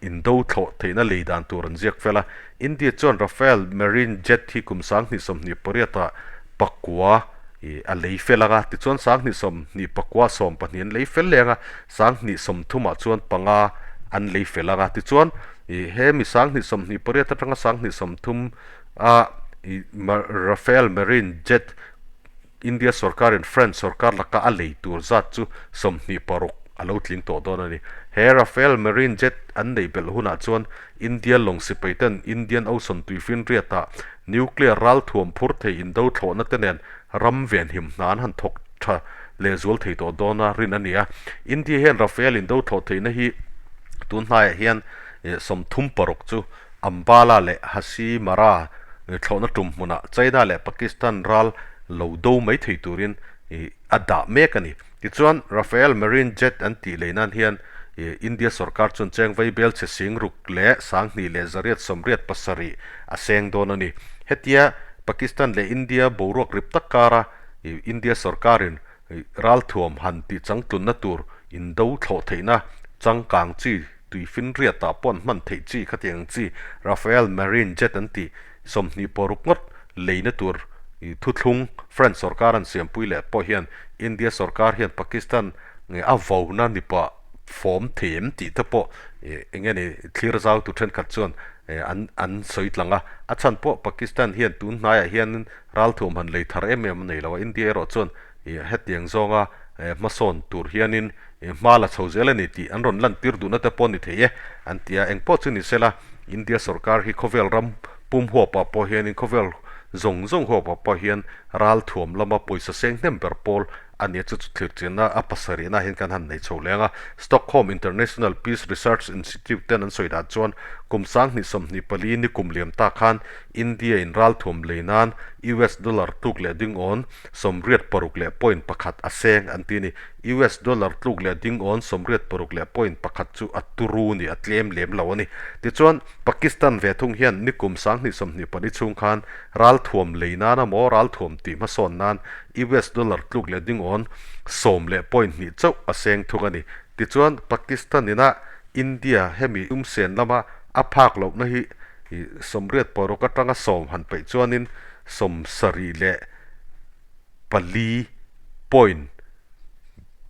A: indo thlawh theihna lei dan tur an ziak fel a. India chuan Rafale Marine Jet hi kum 2028 ah pakua ih a lei fel ang a, tichuan 2024 10 an lei fel leh ang a, 2030 ah chuan panga an lei fel ang a, tichuan ih hemi 2028 atanga 2030 a ih Rafale Marine Jet India sorkarin France sorkar laka a lei tur zat chu 26 a lo tling tawh dawn a ni. He Rafale Marine Jet an neih belh hunah chuan India lawng sipai ten Indian Ocean tuifinriatah nuclear ralthuam phur thei indo thlawhna te nen ram venhim hna an han thawk tha lehzual thei tawh dawn a rin a ni a. India hian Rafale indo thlawh theihna hi tun hnaiah hian 36 chu Ambala leh Hasimara thlawhna tum hmunah China leh Pakistan ral lo do mai thei turin a dah mek a ni. Tichuan, Rafale Marine Jet an tih lei nan hian India sorkar chuan cheng vai bel chhe sing ruk leh 2187 a seng dawn a ni. Hetia Pakistan leh India boruak rip tak kara India sorkarin ralthuam han tih changtlunna tur indo thlawh theihna changkang chi Tuifinriatah pawh an hman theih chi khatiang ang chi Rafale Marine Jet an tih 26 ngawt leina tur thuthlung France sorkar an siampui leh pawh hian India sorkar hian Pakistan nge a vona ni pah fawm thei em tih te pawh eng nge ni thlir zau tu thenkhat chuan an an sawi tlang a. A chhan pawh Pakistan hian tun hnaiah hian ralthuam han lei thar em em a nei lo a, India erawh chuan hetiang zawnga hmasawn tur hianin hma la chho zel a ni tih an rawn lantir duhna te pawh a ni thei e an ti a. Engpawh chu ni sela, India sorkar hi khawvel ram pum huapah pawh hianin khawvel zawng zawng huapah pawh hian ralthuam lama pawisa seng hnem ber pawl a ni a, chu chu thirchianna a pasarihna hian kan han nei chho leng a. Stockholm International Peace Research Institute ten an sawi dan chuan kum 2024 ni kum liam ta khan India in ralthuam lei nan US dollar tluk leh ding awn 86 leh point pakhat a seng an ti a ni. US dollar tluk leh ding awn 86 leh point pakhat chu a turu ni, a tlem lem lo a ni. Tichuan, Pakistan ve thung hian nikum 2024 chhung khan ralthuam lei nan emaw ralthuam tih hmasawn nan US dollar tluk leh ding awn sawm leh point hnih chauh a seng thung a ni. Tichuan, Pakistan ina India hemi tumsen lama a phak lohna hi 86 atanga 10 han peih chuanin 74 point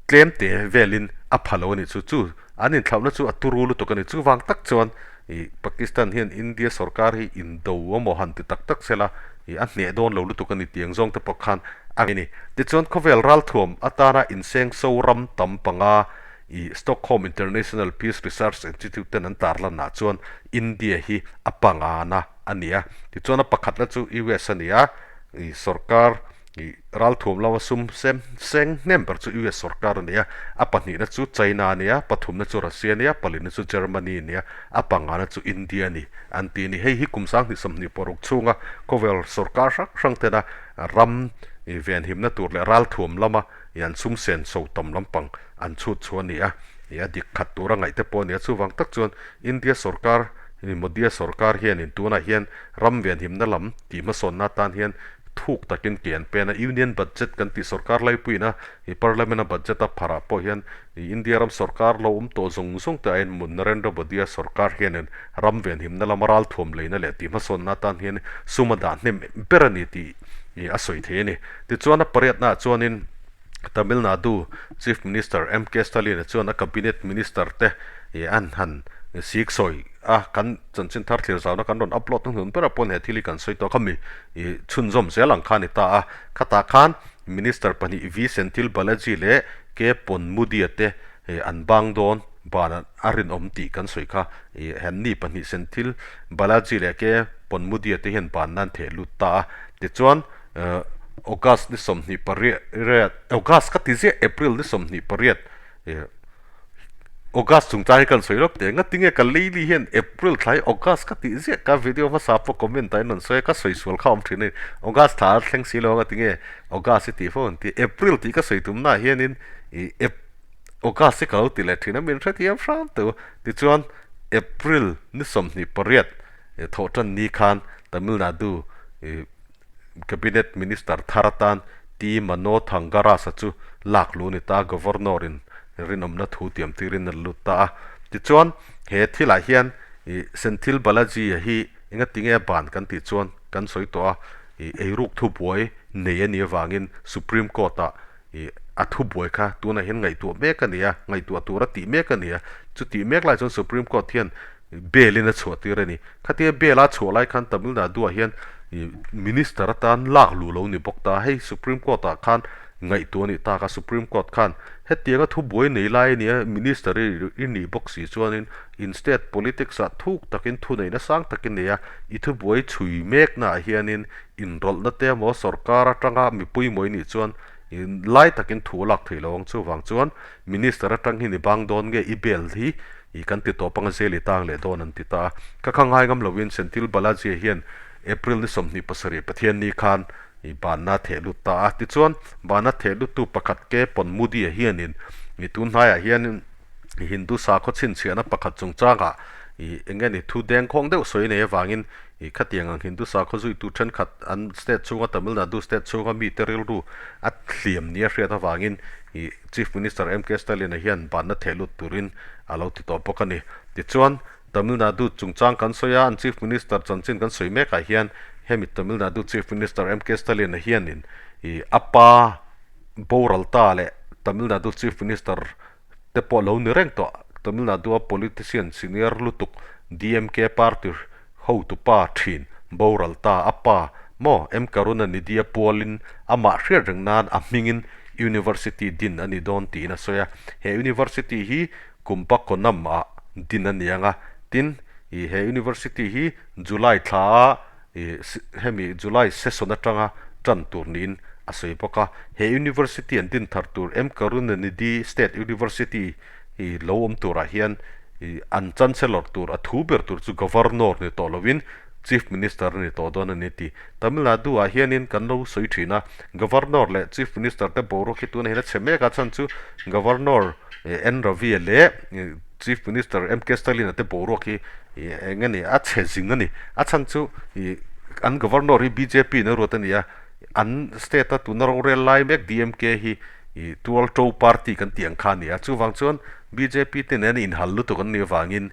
A: tlem te velin a pha lo a nih chu. Chu an inthlauhna chu a turu lutuk a ni. Chuvang tak chuan ih Pakistan hian India sorkar hi indo emaw han ti tak tak sela ih a hneh dawn lo lutuk a ni tih ang zawng te pawh khan a ni. Tichuan khawvel ralthuam atana insengso ram tam panga ih Stockholm International Peace Research Institute ten an tarlanah chuan India hi a pangana a ni a. Tichuan a pakhatna chu US a ni a, ih sorkar ih ralthuam lama sum sem seng hnem ber chu US sorkar a ni a, a pahnihna chu China a ni a, pathumna chu Russia a ni a, palina chu Germany a ni a, a pangana chu India a ni an ti a ni. Hei hi kum 2026 chhunga khawvel sorkar hrang hrang tena ram ih venhimna tur leh ralthuam lama ih an sum sen so tam lampang an chhut chhuah a ni a, ih a dik khat tura ngaih te pawh a ni a. Chuvang tak chuan India sorkar Modi-a sorkar hianin tunah hian ram venhimna lam tih hmasawnna atan hian thuk takin ke an pen a. Union Budget kan tih sorkar laipuiin a, i Parliament-a budget a pharah pawh hian India ram sorkar lo awm tawh zawng zawng te aiin Narendra Modi-a sorkar hianin ram venhimna lama ralthuam leina leh tih hmasawnna atan hian sum a dah hnem ber a ni tih a sawi thei a ni. Tichuan a pariatnaah chuanin Tamil Nadu Chief Minister MK Stalin-a chuan a Cabinet Minister te an han sik sawi a, kan chanchin thar thlir zauna kan rawn upload na hnun berah pawhin he thil hi kan sawi tawh a, khami chhunzawm zel ang kha a ni ta a. Khatah khan Minister pahnih V Senthil Balaji leh K Ponmudi-a te an bang dawn ban a rinawm tih kan sawi kha. Henni pahnih Senthil Balaji leh K Ponmudi-a te hian ban nan theh lut ta a. Tichuan. August ni 28 August ka ti ziah April ni 28 August chungchang hi kan sawi lawk teh engati nge ka lady hian April thla hi August ka tih ziah ka video hmasa pawh comment ah in rawn sawi a ka sawi sual kha a awm thin a ni August thla a thleng si lo engati nge August hi tih fo an ti April tih ka sawi tum naah hianin ih August hi ka lo ti leh thin a min hrethiam hram teuh tichuan April ni 28 thawh tan ni khan Tamil Nadu ih Cabinet Minister thar atan T Mano Thangarasa chu lak luh a ni ta, Governor in rinawmna thu tiam tirin a lut ta a. Tichuan, he thilah hian ih Senthil Balaji a hi engatinge a ban kan tih chuan kan sawi tawh a, ih eiruk thubuai nei a nih avangin Supreme Court ah ih a thubuai kha tunah hian ngaihtuah mek a ni a, ngaihtuah tur a tih mek a ni a. Chutih mek lai chuan Supreme Court hian bail in a chhuah tir a ni. Khatia bail a chhuah lai khan Tamil Nadu ah hian Minister atan lak luh lo ni bawk ta. Hei Supreme Court ah khan ngaihtuah a nih tak a, Supreme Court khan hetianga thubuai nei lai a nia Minister i nih bawk si chuanin in state politics ah thuk takin thuneihna sang takin nei a, i thubuai chhui mekna ah hianin inrawlhna te emaw sorkar atanga mipui mawi nih chuan lai takin thu a lak theih lo ang. Chuvang chuan Minister atang hi ni bang dawn nge i bail hi i kan ti tawp anga zel i tang leh dawn an ti ta a. Ka kha ngai ngam loin Senthil Balaji hian April ni 27 Pathianni khan i banna theh lut ta a. Tichuan banna theh luttu pakhat ke Ponmudi-a hianin i tun hnaiah hianin Hindu sakhaw chhinchhiahna pakhat chungchangah i eng nge ni thu dengkhawng deuh sawi nei avangin i khatiang ang Hindu sakhaw zuitu thenkhat an state chhunga Tamil Nadu state chhunga mite rilru a hliam nia hriat avangin i Chief Minister MK Stalin-a hian banna theh lut turin a lo ti tawh bawk a ni. Tichuan, Tamil Nadu chungchang kan sawi a, an Chief Minister chanchin kan sawi mekah hian hemi Tamil Nadu Chief Minister MK Stalin-a hianin ih a pa boral ta leh Tamil Nadu Chief Minister te pawh lo ni reng tawh. Tamil Nadu-a politician senior lutuk DMK party hotupa thin boral ta a pa maw M Karunanidhi-a pualin amah hriat reng nan a hmingin University din a ni dawn tiin a sawi a. He University hi Kumbakonam ah din a ni ang a, tin ih he University hi July thla a ih hemi July session atanga tan tur niin a sawi bawk a. He University an din thar tur M Karunanidhi State University ih lo awm turah hian ih an Chancellor tur a thu ber tur chu Governor ni tawh lovin Chief Minister a ni tawh dawn a ni tih Tamil Nadu ah hianin kan lo sawi thin a, Governor leh Chief Minister te boruak hi tunah hian a chhe mek a, chhan chu Governor N Ravi a leh Chief Minister MK Stalin a te boruak hi eng nge ni a chhe zing a ni. A chhan chu an Governor hi bjp in a ruat a ni a, an state a tuna rorel lai mek DMK hi tual to party kan tih ang kha a ni a, chuvang chuan bjp te nen inhal lutuk an nih avangin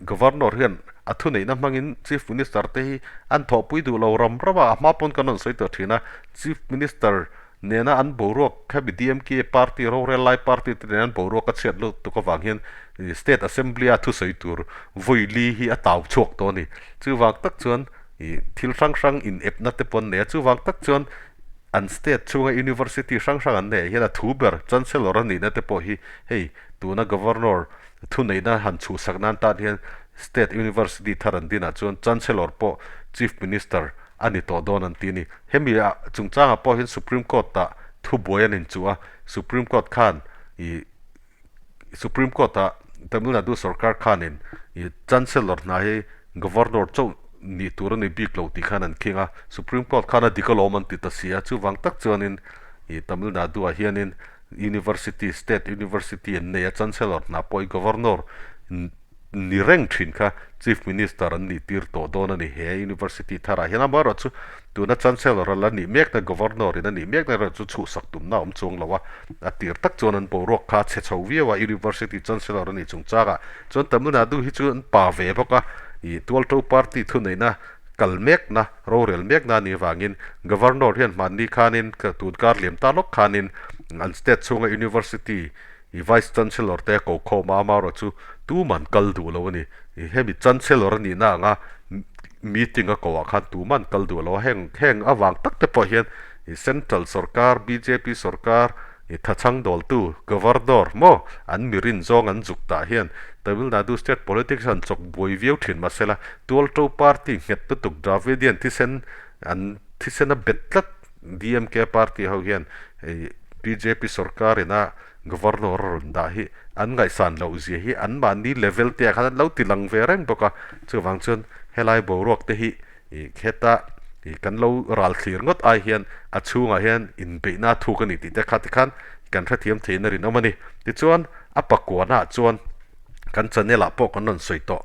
A: Governor hian a thuneihna hmangin Chief Minister te hi an thawhpui duh lo ram ram a, a hma pawn kan rawn sawi tawh thin a, Chief Minister nena an boruak hemi DMK party rorel lai party te nena an boruak a chhiat lutuk avang hian State Assembly a thusawi tur vawi li hi a tau chhuak tawh a ni. Chuvang tak chuan ih thil hrang hrang in epna te pawh an nei a, chuvang tak chuan an state chhunga University hrang hrang an neih ah hian a thu ber Chancellor a nihna te pawh hi hei tuna Governor Thuneihna han chhuhsak nan tan hian State University thar an dinah chuan Chancellor pawh Chief Minister a ni tawh dawn an ti a ni. Hemi ah chungchangah pawh hian Supreme Court ah thubuai an inchuh a, Supreme Court khan ih Supreme Court ah Tamil Nadu sorkar khanin ih Chancellor hna hi Governor chauh nih tur a ni bik lo tih khan an khing a, Supreme Court khan a dik alawm an ti ta si a, chuvang tak chuanin ih Tamil Nadu ah hianin University, State University an nei a, Chancellor hna pawh hi Governor ni reng thin kha Chief Minister an nih tir tawh dawn a ni. He University tharah hian amaherawhchu tuna Chancellor a la nih mekna Governor in a nih mekna erawh chu chhuhsak tumna a awm chuang lo a, a tir tak chuan an boruak kha a chhe chho viau a, University Chancellor a nih chungchangah chuan Tamil Nadu hi chu an pa ve bawk a, ih Tualto Party thuneihna kal mekna, rorel mekna a nih avangin Governor hian hmanni khanin tun kar liam ta lawk khanin an state chhunga University i Vice Chancellor te a ko khawm a, amaherawh chu tuman kal duh lo a ni. Hemi Chancellor a nihna anga meeting a koh ah khan tuman kal duh lo a, heng heng avang tak te pawh hian Central sorkar, bjp sorkar, thachhang dawltu Governor maw an mirin zawng an zuk tah hian Tamil Nadu state politics an chawk buai viau thin mahsela Tualto party nghet lutuk Dravidian thisen an thisen a bet tlat DMK party ho hian bjp sorkar ina Governor a rawn dah hi an ngaihsan loh zia hi anmahni level te ah khan an lo ti lang ve reng bawk a, chuvang chuan helai boruak te hi ih heta ih kan lo ral thlir ngawt ai hian a chhungah hian inbeihna a thuk a ni tih te kha tikhan kan hrethiam theiin a rinawm a ni. Tichuan a pakuana ah chuan kan channel ah pawh kan rawn sawi tawh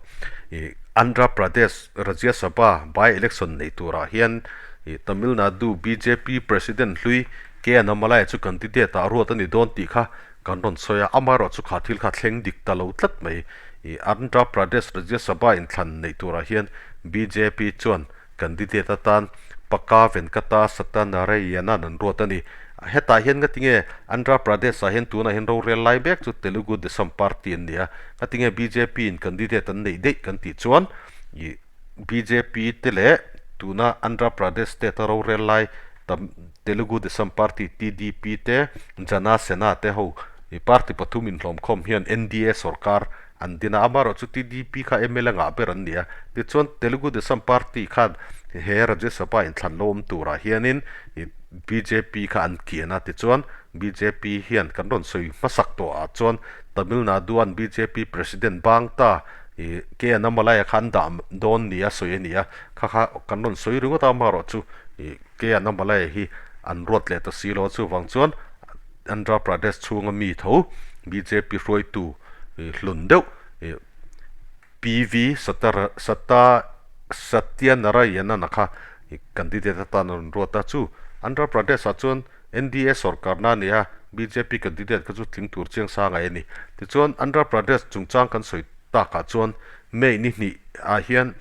A: ih Andhra Pradesh Rajya Sabha by election nei turah hian ih Tamil Nadu bjp president hlui K Annamalai chu candidate ah ruat a ni dawn tih kha kan rawn sawi a, amaherawh chu kha thil kha thleng dik ta lo tlat mai. Ih Andhra Pradesh Rajya Sabha inthlan neih turah hian bjp chuan Candidate atan Pakka Venkata Satyanarayana an ruat a ni. Hetah hian ngatinge Andhra Pradesh ah hian tunah hian rorel lai mek chu Telugu Desam Party an ni a, ngatinge bjp in candidate an neih daih kan tih chuan ih bjp te leh tuna Andhra Pradesh state a rorel lai tam Telugu Desam Party, TDP, te Jana Sena te ho ih party pathum inhlawmkhawm hian NDA sorkar An din a, amaherawhchu TDP kha mla ngah ber an ni a. Tichuan, Telugu Desam Party khan he Rajya Sabha inthlan lo awm turah hianin bjp kha an kian a. Tichuan, bjp hian kan rawn sawi hmasak tawhah chuan Tamil Nadu-an bjp President bang ta K Annamalai-a kha an dah dawn nia sawi a ni a. Kha kha kan rawn sawi ringawt a, amaherawhchu K Annamalai-a hi an ruat leh ta si lo a. Chuvang chuan Andhra Pradesh chhunga mi tho bjp hruaitu hlun deuh PV Satyanarayana kha candidate atan a rawn ruat a, chu Andhra Pradesh ah chuan NDA sorkarna a ni a, bjp candidate kha chu tling tur chiang sang a ni. Tichuan Andhra Pradesh chungchang kan sawi takah chuan May ni hnih ah hian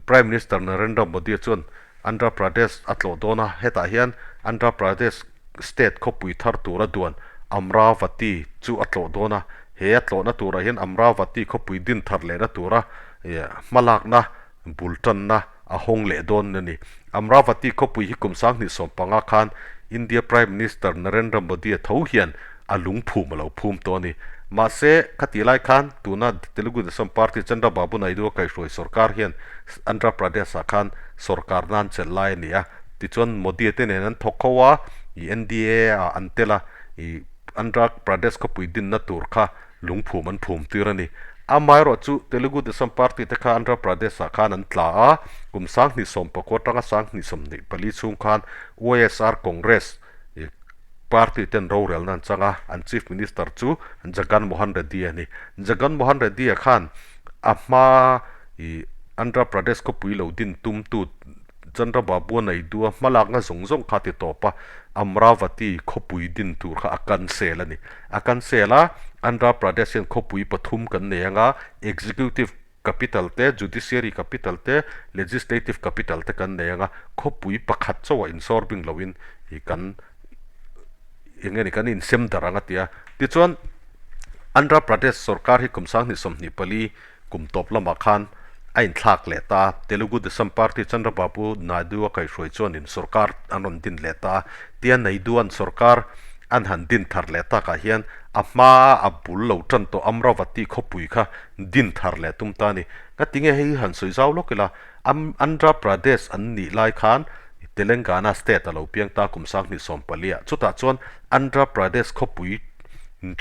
A: Prime Minister Narendra Modi chuan Andhra Pradesh a tlawh dawn a, hetah hian Andhra Pradesh State khawpui thar tura duan Amravati chu a tlawh dawn a, he a tlawhna turah hian Amravati khawpui din thar lehna tura hmalakna bul tanna a hawng leh dawn a ni. Amravati khawpui hi kum 2015 khan India Prime Minister Narendra Modi-a tho hian a lungphum a lo phum tawh a ni. Mahse, khatih lai khan tuna Telugu Desam Party Chandrababu Naidu-a kaihhruai sorkar hian Andhra Pradesh-ah khan sorkar nan chelh lai a ni a. Tichuan Modi te nen an thawk ho a, ih NDA ah an tel a, ih Andhra Pradesh khawpui dinna tur kha lungphum an phum tir a ni. Amaherawh chu Telugu Desam Party te kha Andhra Pradesh ah khan an tla a, kum 2019 atanga 2024 chhung khan YSR Congress ih party ten rorelna an chang a, an Chief Minister chu Jagan Mohan Reddy a ni. Jagan Mohan Reddy a khan a hma ih Andhra Pradesh khawpui lo din tumtu Chandrababu Naidu-a hmalakna zawng zawng kha ti tawp a, Amravati khawpui din tur kha a cancel a ni. A cancel a, Andhra Pradesh hian khawpui pathum kan nei ang a, Executive Capital te, Judiciary Capital te, Legislative Capital te kan nei ang a, khawpui pakhat chauhah insawr bing loin ih kan eng nge ni kan insem darh ang a ti a. Tichuan, Andhra Pradesh sorkar hi kum 2024 Kum tawp lamah khan a inthlak leh ta a, Telugu Desam Party Chandrababu Naidu a kaihhruai chuanin sorkar an rawn din leh ta a, tia Naidu-a'n sorkar an han din thar leh takah hian a hmaa a bul lo tan tawh Amravati khawpui kha din thar leh tum ta a ni. Ngatinge hei han sawi zau lawk ila, Andhra Pradesh an nih lai khan Telangana state a lo piang ta kum 2014 ah, chutah chuan Andhra Pradesh khawpui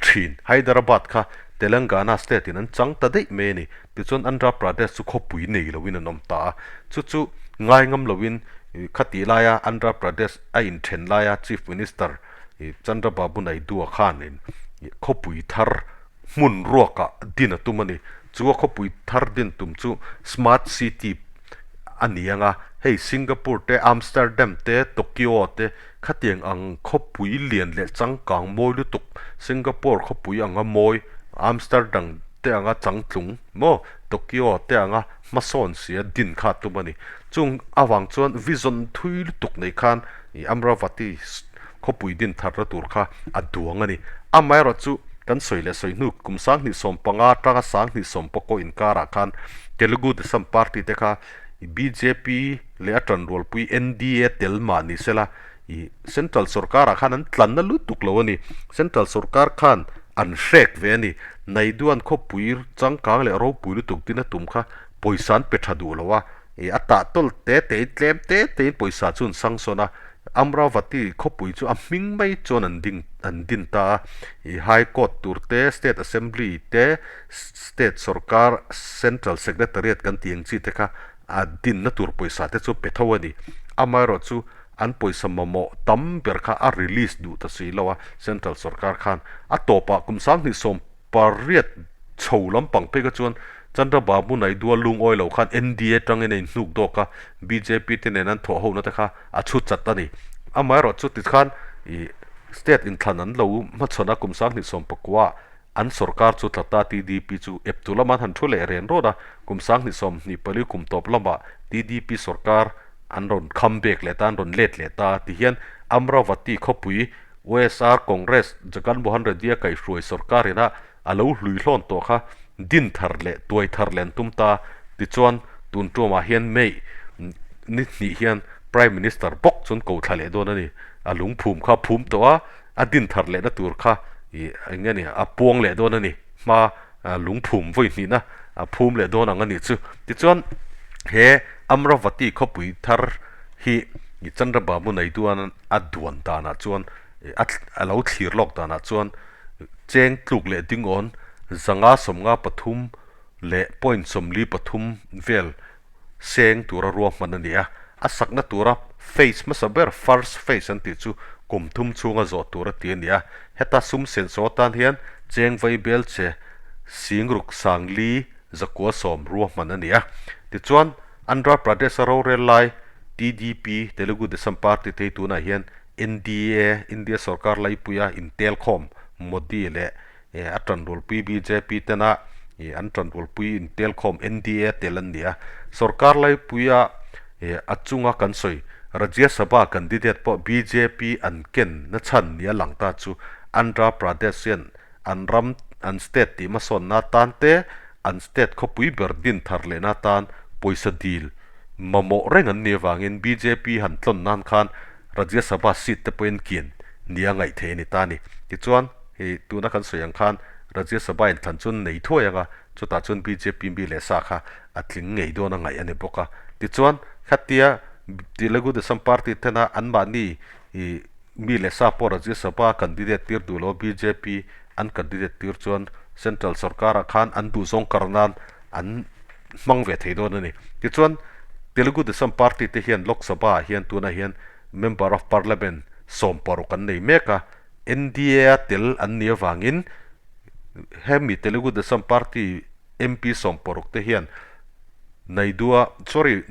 A: thin Hyderabad kha Telangana state in an chang ta daih mai a ni. Tichuan Andhra Pradesh chu khawpui nei loin an awm ta a. Chu chu ngai ngam loin khatih laia Andhra Pradesh a inthen laia Chief Minister Chandrababu Naidu-a khanin khawpui thar hmun ruakah din a tum a ni. Chu a khawpui thar din tum chu Smart City a ni ang a, hei Singapore te, Amsterdam te, Tokyo te Khatiang ang khawpui lian leh changkang mawi lutuk, Singapore khawpui anga mawi, Amsterdam te anga changtlung maw, Tokyo te anga hmasawn sia din kha tum a ni. Chung avang chuan vision thui lutuk nei khan ih Amravati khawpui din tharna tur kha a duang a ni. Amaherawh chu kan sawi leh sawi hnu kum 2015 atanga 2019 inkarah khan Telugu Desam Party te kha Bjp leh a tanrualpui NDA tel mah ni sela ih Central sorkarah khan an tlanna lutuk lo a ni. Central sorkar khan an hrek ve a ni. Naiduan khawpui changkang leh ropui lutuk din a tum kha pawisa an pe tha duh lo a, ih a tah tawl te te in tlem te te in pawisa chu an sang sawn a. Amravati khawpui chu a hming mai chuan an ding an din ta a, ih High Court tur te, State Assembly te, State sorkar Central Secretariat kan tih ang chi te kha a dinna tur pawisa te chu pe tho a ni. Amaherawh chu an pawisa mamawh tam ber kha a release duh ta si lo a, Central sorkar khan a tawpah kum 2018 chho lampang phei kha chuan Chandrababu Naidu-a lungawi lo khan NDA tangin a inhnuk dawk a, bjp te nen an thawh hona te kha a chhu chat a ni. Amaherawh chu tikhan ih state inthlan an lo hmachhawn a kum 2019 an sorkar chu tla ta TDP chu eptu lama an han thu leh ren rawt a, kum 2024 kum tawp lamah TDP sorkar an rawn kham bek leh ta, an rawn let leh ta tihian Amravati khawpui YSR Congress Jagan Mohan Reddy-a kaihhruai sorkar ina a lo hlui hlawn tawh kha din thar leh tuai thar leh an tum ta. Tichuan, tun ṭuamah hian May ni hnih hian Prime Minister bawk chuan ko thla leh dawn a ni. A lungphum kha a phum tawh a, a din thar lehna tur kha ih eng nge ni a puang leh dawn a ni. Hma lungphum vawi hnihna a phum leh dawn ang a nih chu. Tichuan, he Amravati khawpui thar hi Chandrababu Naidu-a'n a duan danah chuan a lo thlir lawk danah chuan cheng tluk leh dingawn 593 leh point 43 vel seng tura ruahman a ni a. A sakna tura phase hmasa ber, first phase an tih chu kum thum chhunga zawh tur a ti a ni a. Heta sum senso atan hian cheng vai bel che singruk sangli zakua sawm ruahman a ni a. Tichuan, Andhra Pradesh-a rorel lai TDP, Telugu Desam Party te hi tunah hian NDA, India sorkar laipuia intelkhawm Modi leh a tanrualpui bjp tena an tanrualpui intelkhawm NDA tel an ni a. Sorkar laipuia a chunga kan sawi Rajya Sabha candidate pawh bjp an ken na chhan nia lang ta chu Andhra Pradesh hian an ram an state tih hmasawnna atan te an state khawpui ber din thar lehna atan pawisa dil mamawh reng an nih avangin bjp han tlawn nan khan Rajya Sabha seat te pawhin kian nia ngaih theih a ni ta a ni. Tichuan, hei tuna kan sawi ang khan Rajya Sabha inthlan chu nei thuai ang a, chutah chuan bjp mi leh sa kha a tling ngei dawn a ngaih a ni bawk a. Tichuan, khatia Telugu Desam Party tena anmahni ih mi leh sa pawh Rajya Sabha candidate tir duh lo a bjp an candidate tir chuan Central sorkarah khan an duhzawng kar nan an hmang ve thei dawn a ni. Tichuan, Telugu Desam Party te hian Lok Sabha ah hian tunah hian Member of Parliament 16 an nei mek a, NDA a tel an nih avangin hemi Telugu Desam Party MP 16 te hian Naidu-a sorry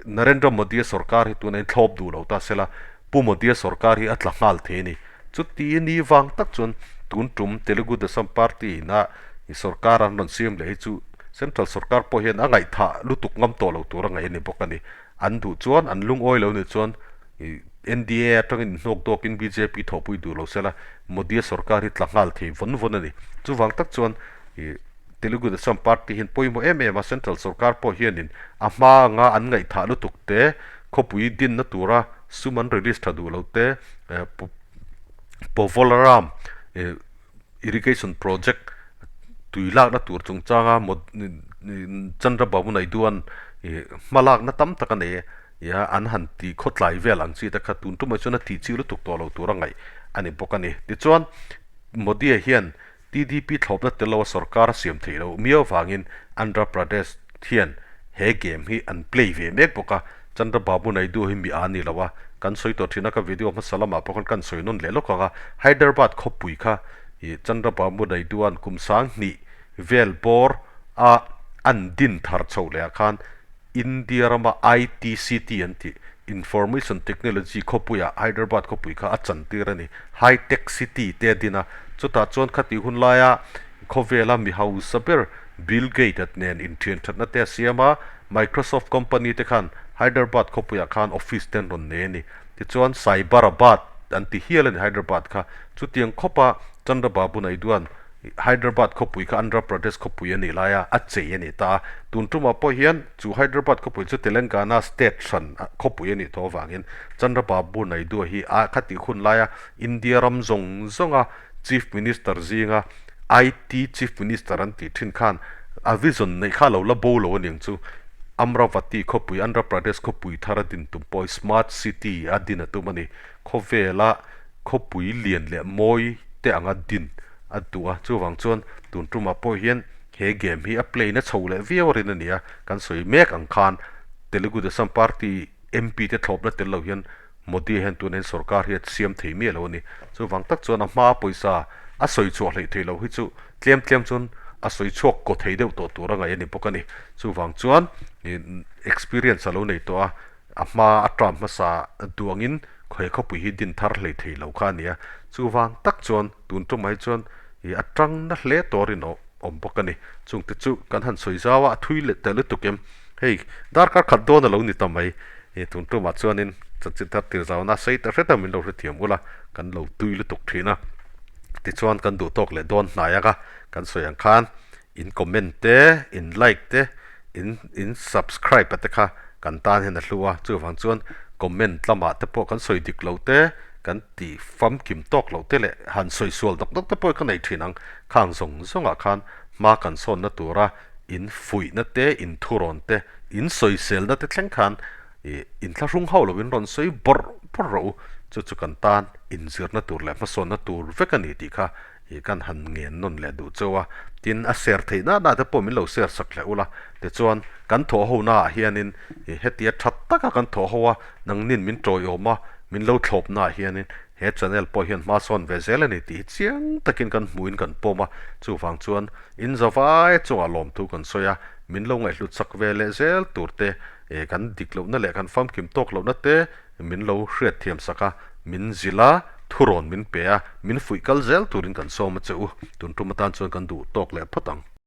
A: Narendra Modi-a sorkar hi tunah hian thlawp duh lo ta sela, Pu Modi-a sorkar hi a tla nghal thei a ni. Chuti ni vang tak chuan tun tum Telugu Desam Party ina sorkar an rawn siam leh hi chu Central sorkar pawh hian a ngaihthah lutuk ngam tawh lo tur a ngaih a ni bawk a ni. An duh chuan an lungawi lo nih chuan NDA atangin inhnawk dawkin bjp thawhpui duh lo sela Modi-a sorkar hi tla nghal thei vawn vawn a ni. Chuvang tak chuan Telugu Desam Party hian pawimawh em em a, Central sorkar pawh hianin a hma anga an ngaihthah lutuk te, khawpui dinna tura sum an release tha duh lo te, Povolaram Irrigation Project tui lakna tur chungchanga Chandra Babu Naidu-a'n hma lakna tam tak a nei a, an han ti khawtlai vel ang chi te kha tun tumah chuan a tih chi lutuk tawh lo tura ngaih a ni bawk a ni. Tichuan, Modi-a hian TDP thlawpna tel loa sorkar a siam theih loh miau avangin Andhra Pradesh hian he game hi an play ve mek bawk a, Chandra Babu Naidu hi mi a ni lo a, kan sawi tawh thin a, ka video hmasa lamah pawh khan kan sawi nawn leh lawk ang a, Hyderabad khawpui kha ih Chandra Babu Naidu-a'n kum 2000 vel bawr a an din thar chhoh leh ah khan India rama IT city an tih, Information Technology khawpuiah Hyderabad khawpui kha a chantir a ni. High Tech City te a din a, chutah chuan khatih hun laia khawvela mi hausa ber Bill Gates nen inthianthatna te a siam a, Microsoft company te khan Hyderabad khawpuiah khan office te an rawn nei a ni. Tichuan Cyberabad an ti hial a ni Hyderabad kha. Chutiang khawpa Chandrababu Naidu-a'n Hyderabad khawpui kha Andhra Pradesh khawpui a nih laia a chei a ni ta a, tun tumah pawh hian chu Hyderabad khawpui chu Telangana state hran khawpui a nih tawh avangin Chandrababu Naidu hi a khatih hun laia India ram zawng zawnga Chief Minister zinga IT Chief Minister an tih thin khan a vision neih kha a lo la bo lo a niang chu. Amravati khawpui, Andhra Pradesh khawpui thar a din tum pawh hi Smart City a din a tum a ni. Khawvela khawpui lian leh mawi te anga din a duh a, chuvang chuan tun tumah pawh hian he game hi a play na chho leh viau a rin a ni a, kan sawi mek ang khan Telugu Desam Party MP te thlawpna tel lo hian Modi hian tuna hian sorkar hi a siam thei miah lo a ni. Chuvang tak chuan a hma pawisa a sawi chhuah hleih theih loh hi chu tlem tlem chuan a sawi chhuak kaw thei deuh tawh tur a ngaih a ni bawk a ni. Chuvang chuan experience a lo nei tawh a, a hma a term hmasa duangin he khawpui hi din thar hlei thei lo kha a ni a. Chuvang tak chuan tun tumah hi chuan a tang na hle turin a awm bawk a ni. Chungte chu kan han sawi zau a, a thui leh ta lutuk em. Hei, darkar khat dawn a lo ni ta mai. Ih, tun tumah chuanin chanchin thar tir zauna sei ta hret a min lo hrethiam ula, kan lo tui lutuk thin a. Tichuan kan duh tawk leh dawn hnai anga kan sawi ang khan in comment te, in like te, in in subscribe a te kha kan tan hian a hlu a. Chuvang chuan comment lamah te pawh kan sawi dik lo te, kan ti famkim tawk loh te leh han sawi sual dawk dawk te pawh ka nei thin ang. Khang zawng zawngah khan hma kan sawnna tura in fuihna te, in thurawn te, in sawiselna te thleng khan ih inthlahrung hauh loin rawn sawi bawrh bawrh rawh u. Chu chu kan tan inzirna tur leh hmasawnna tur vek a ni tih kha ih kan han ngen nawn leh duh cheu a. Tin, a share theih na na te pawh min lo share sak leh ula. Tichuan, kan thawh ho naah hianin ih hetia tha taka kan thawh ho a, nangnin min tawiawm a, min lo thlawp naah hianin he channel pawh hian hmasawn ve zel a ni tih hi chiang takin kan hmuhin kan pawm a. Chuvang chuan In zavai chungah lawmthu kan sawi a, min lo ngaihhlut chak ve leh zel tur te, kan dik lohna leh kan famkim tawk lohna te min lo hriatthiam sak a, min zilh a, thurawn min pe a, min fuih kal zel turin kan sawm a che u. Tun tum atan chuan kan duh tawk leh phawt ang.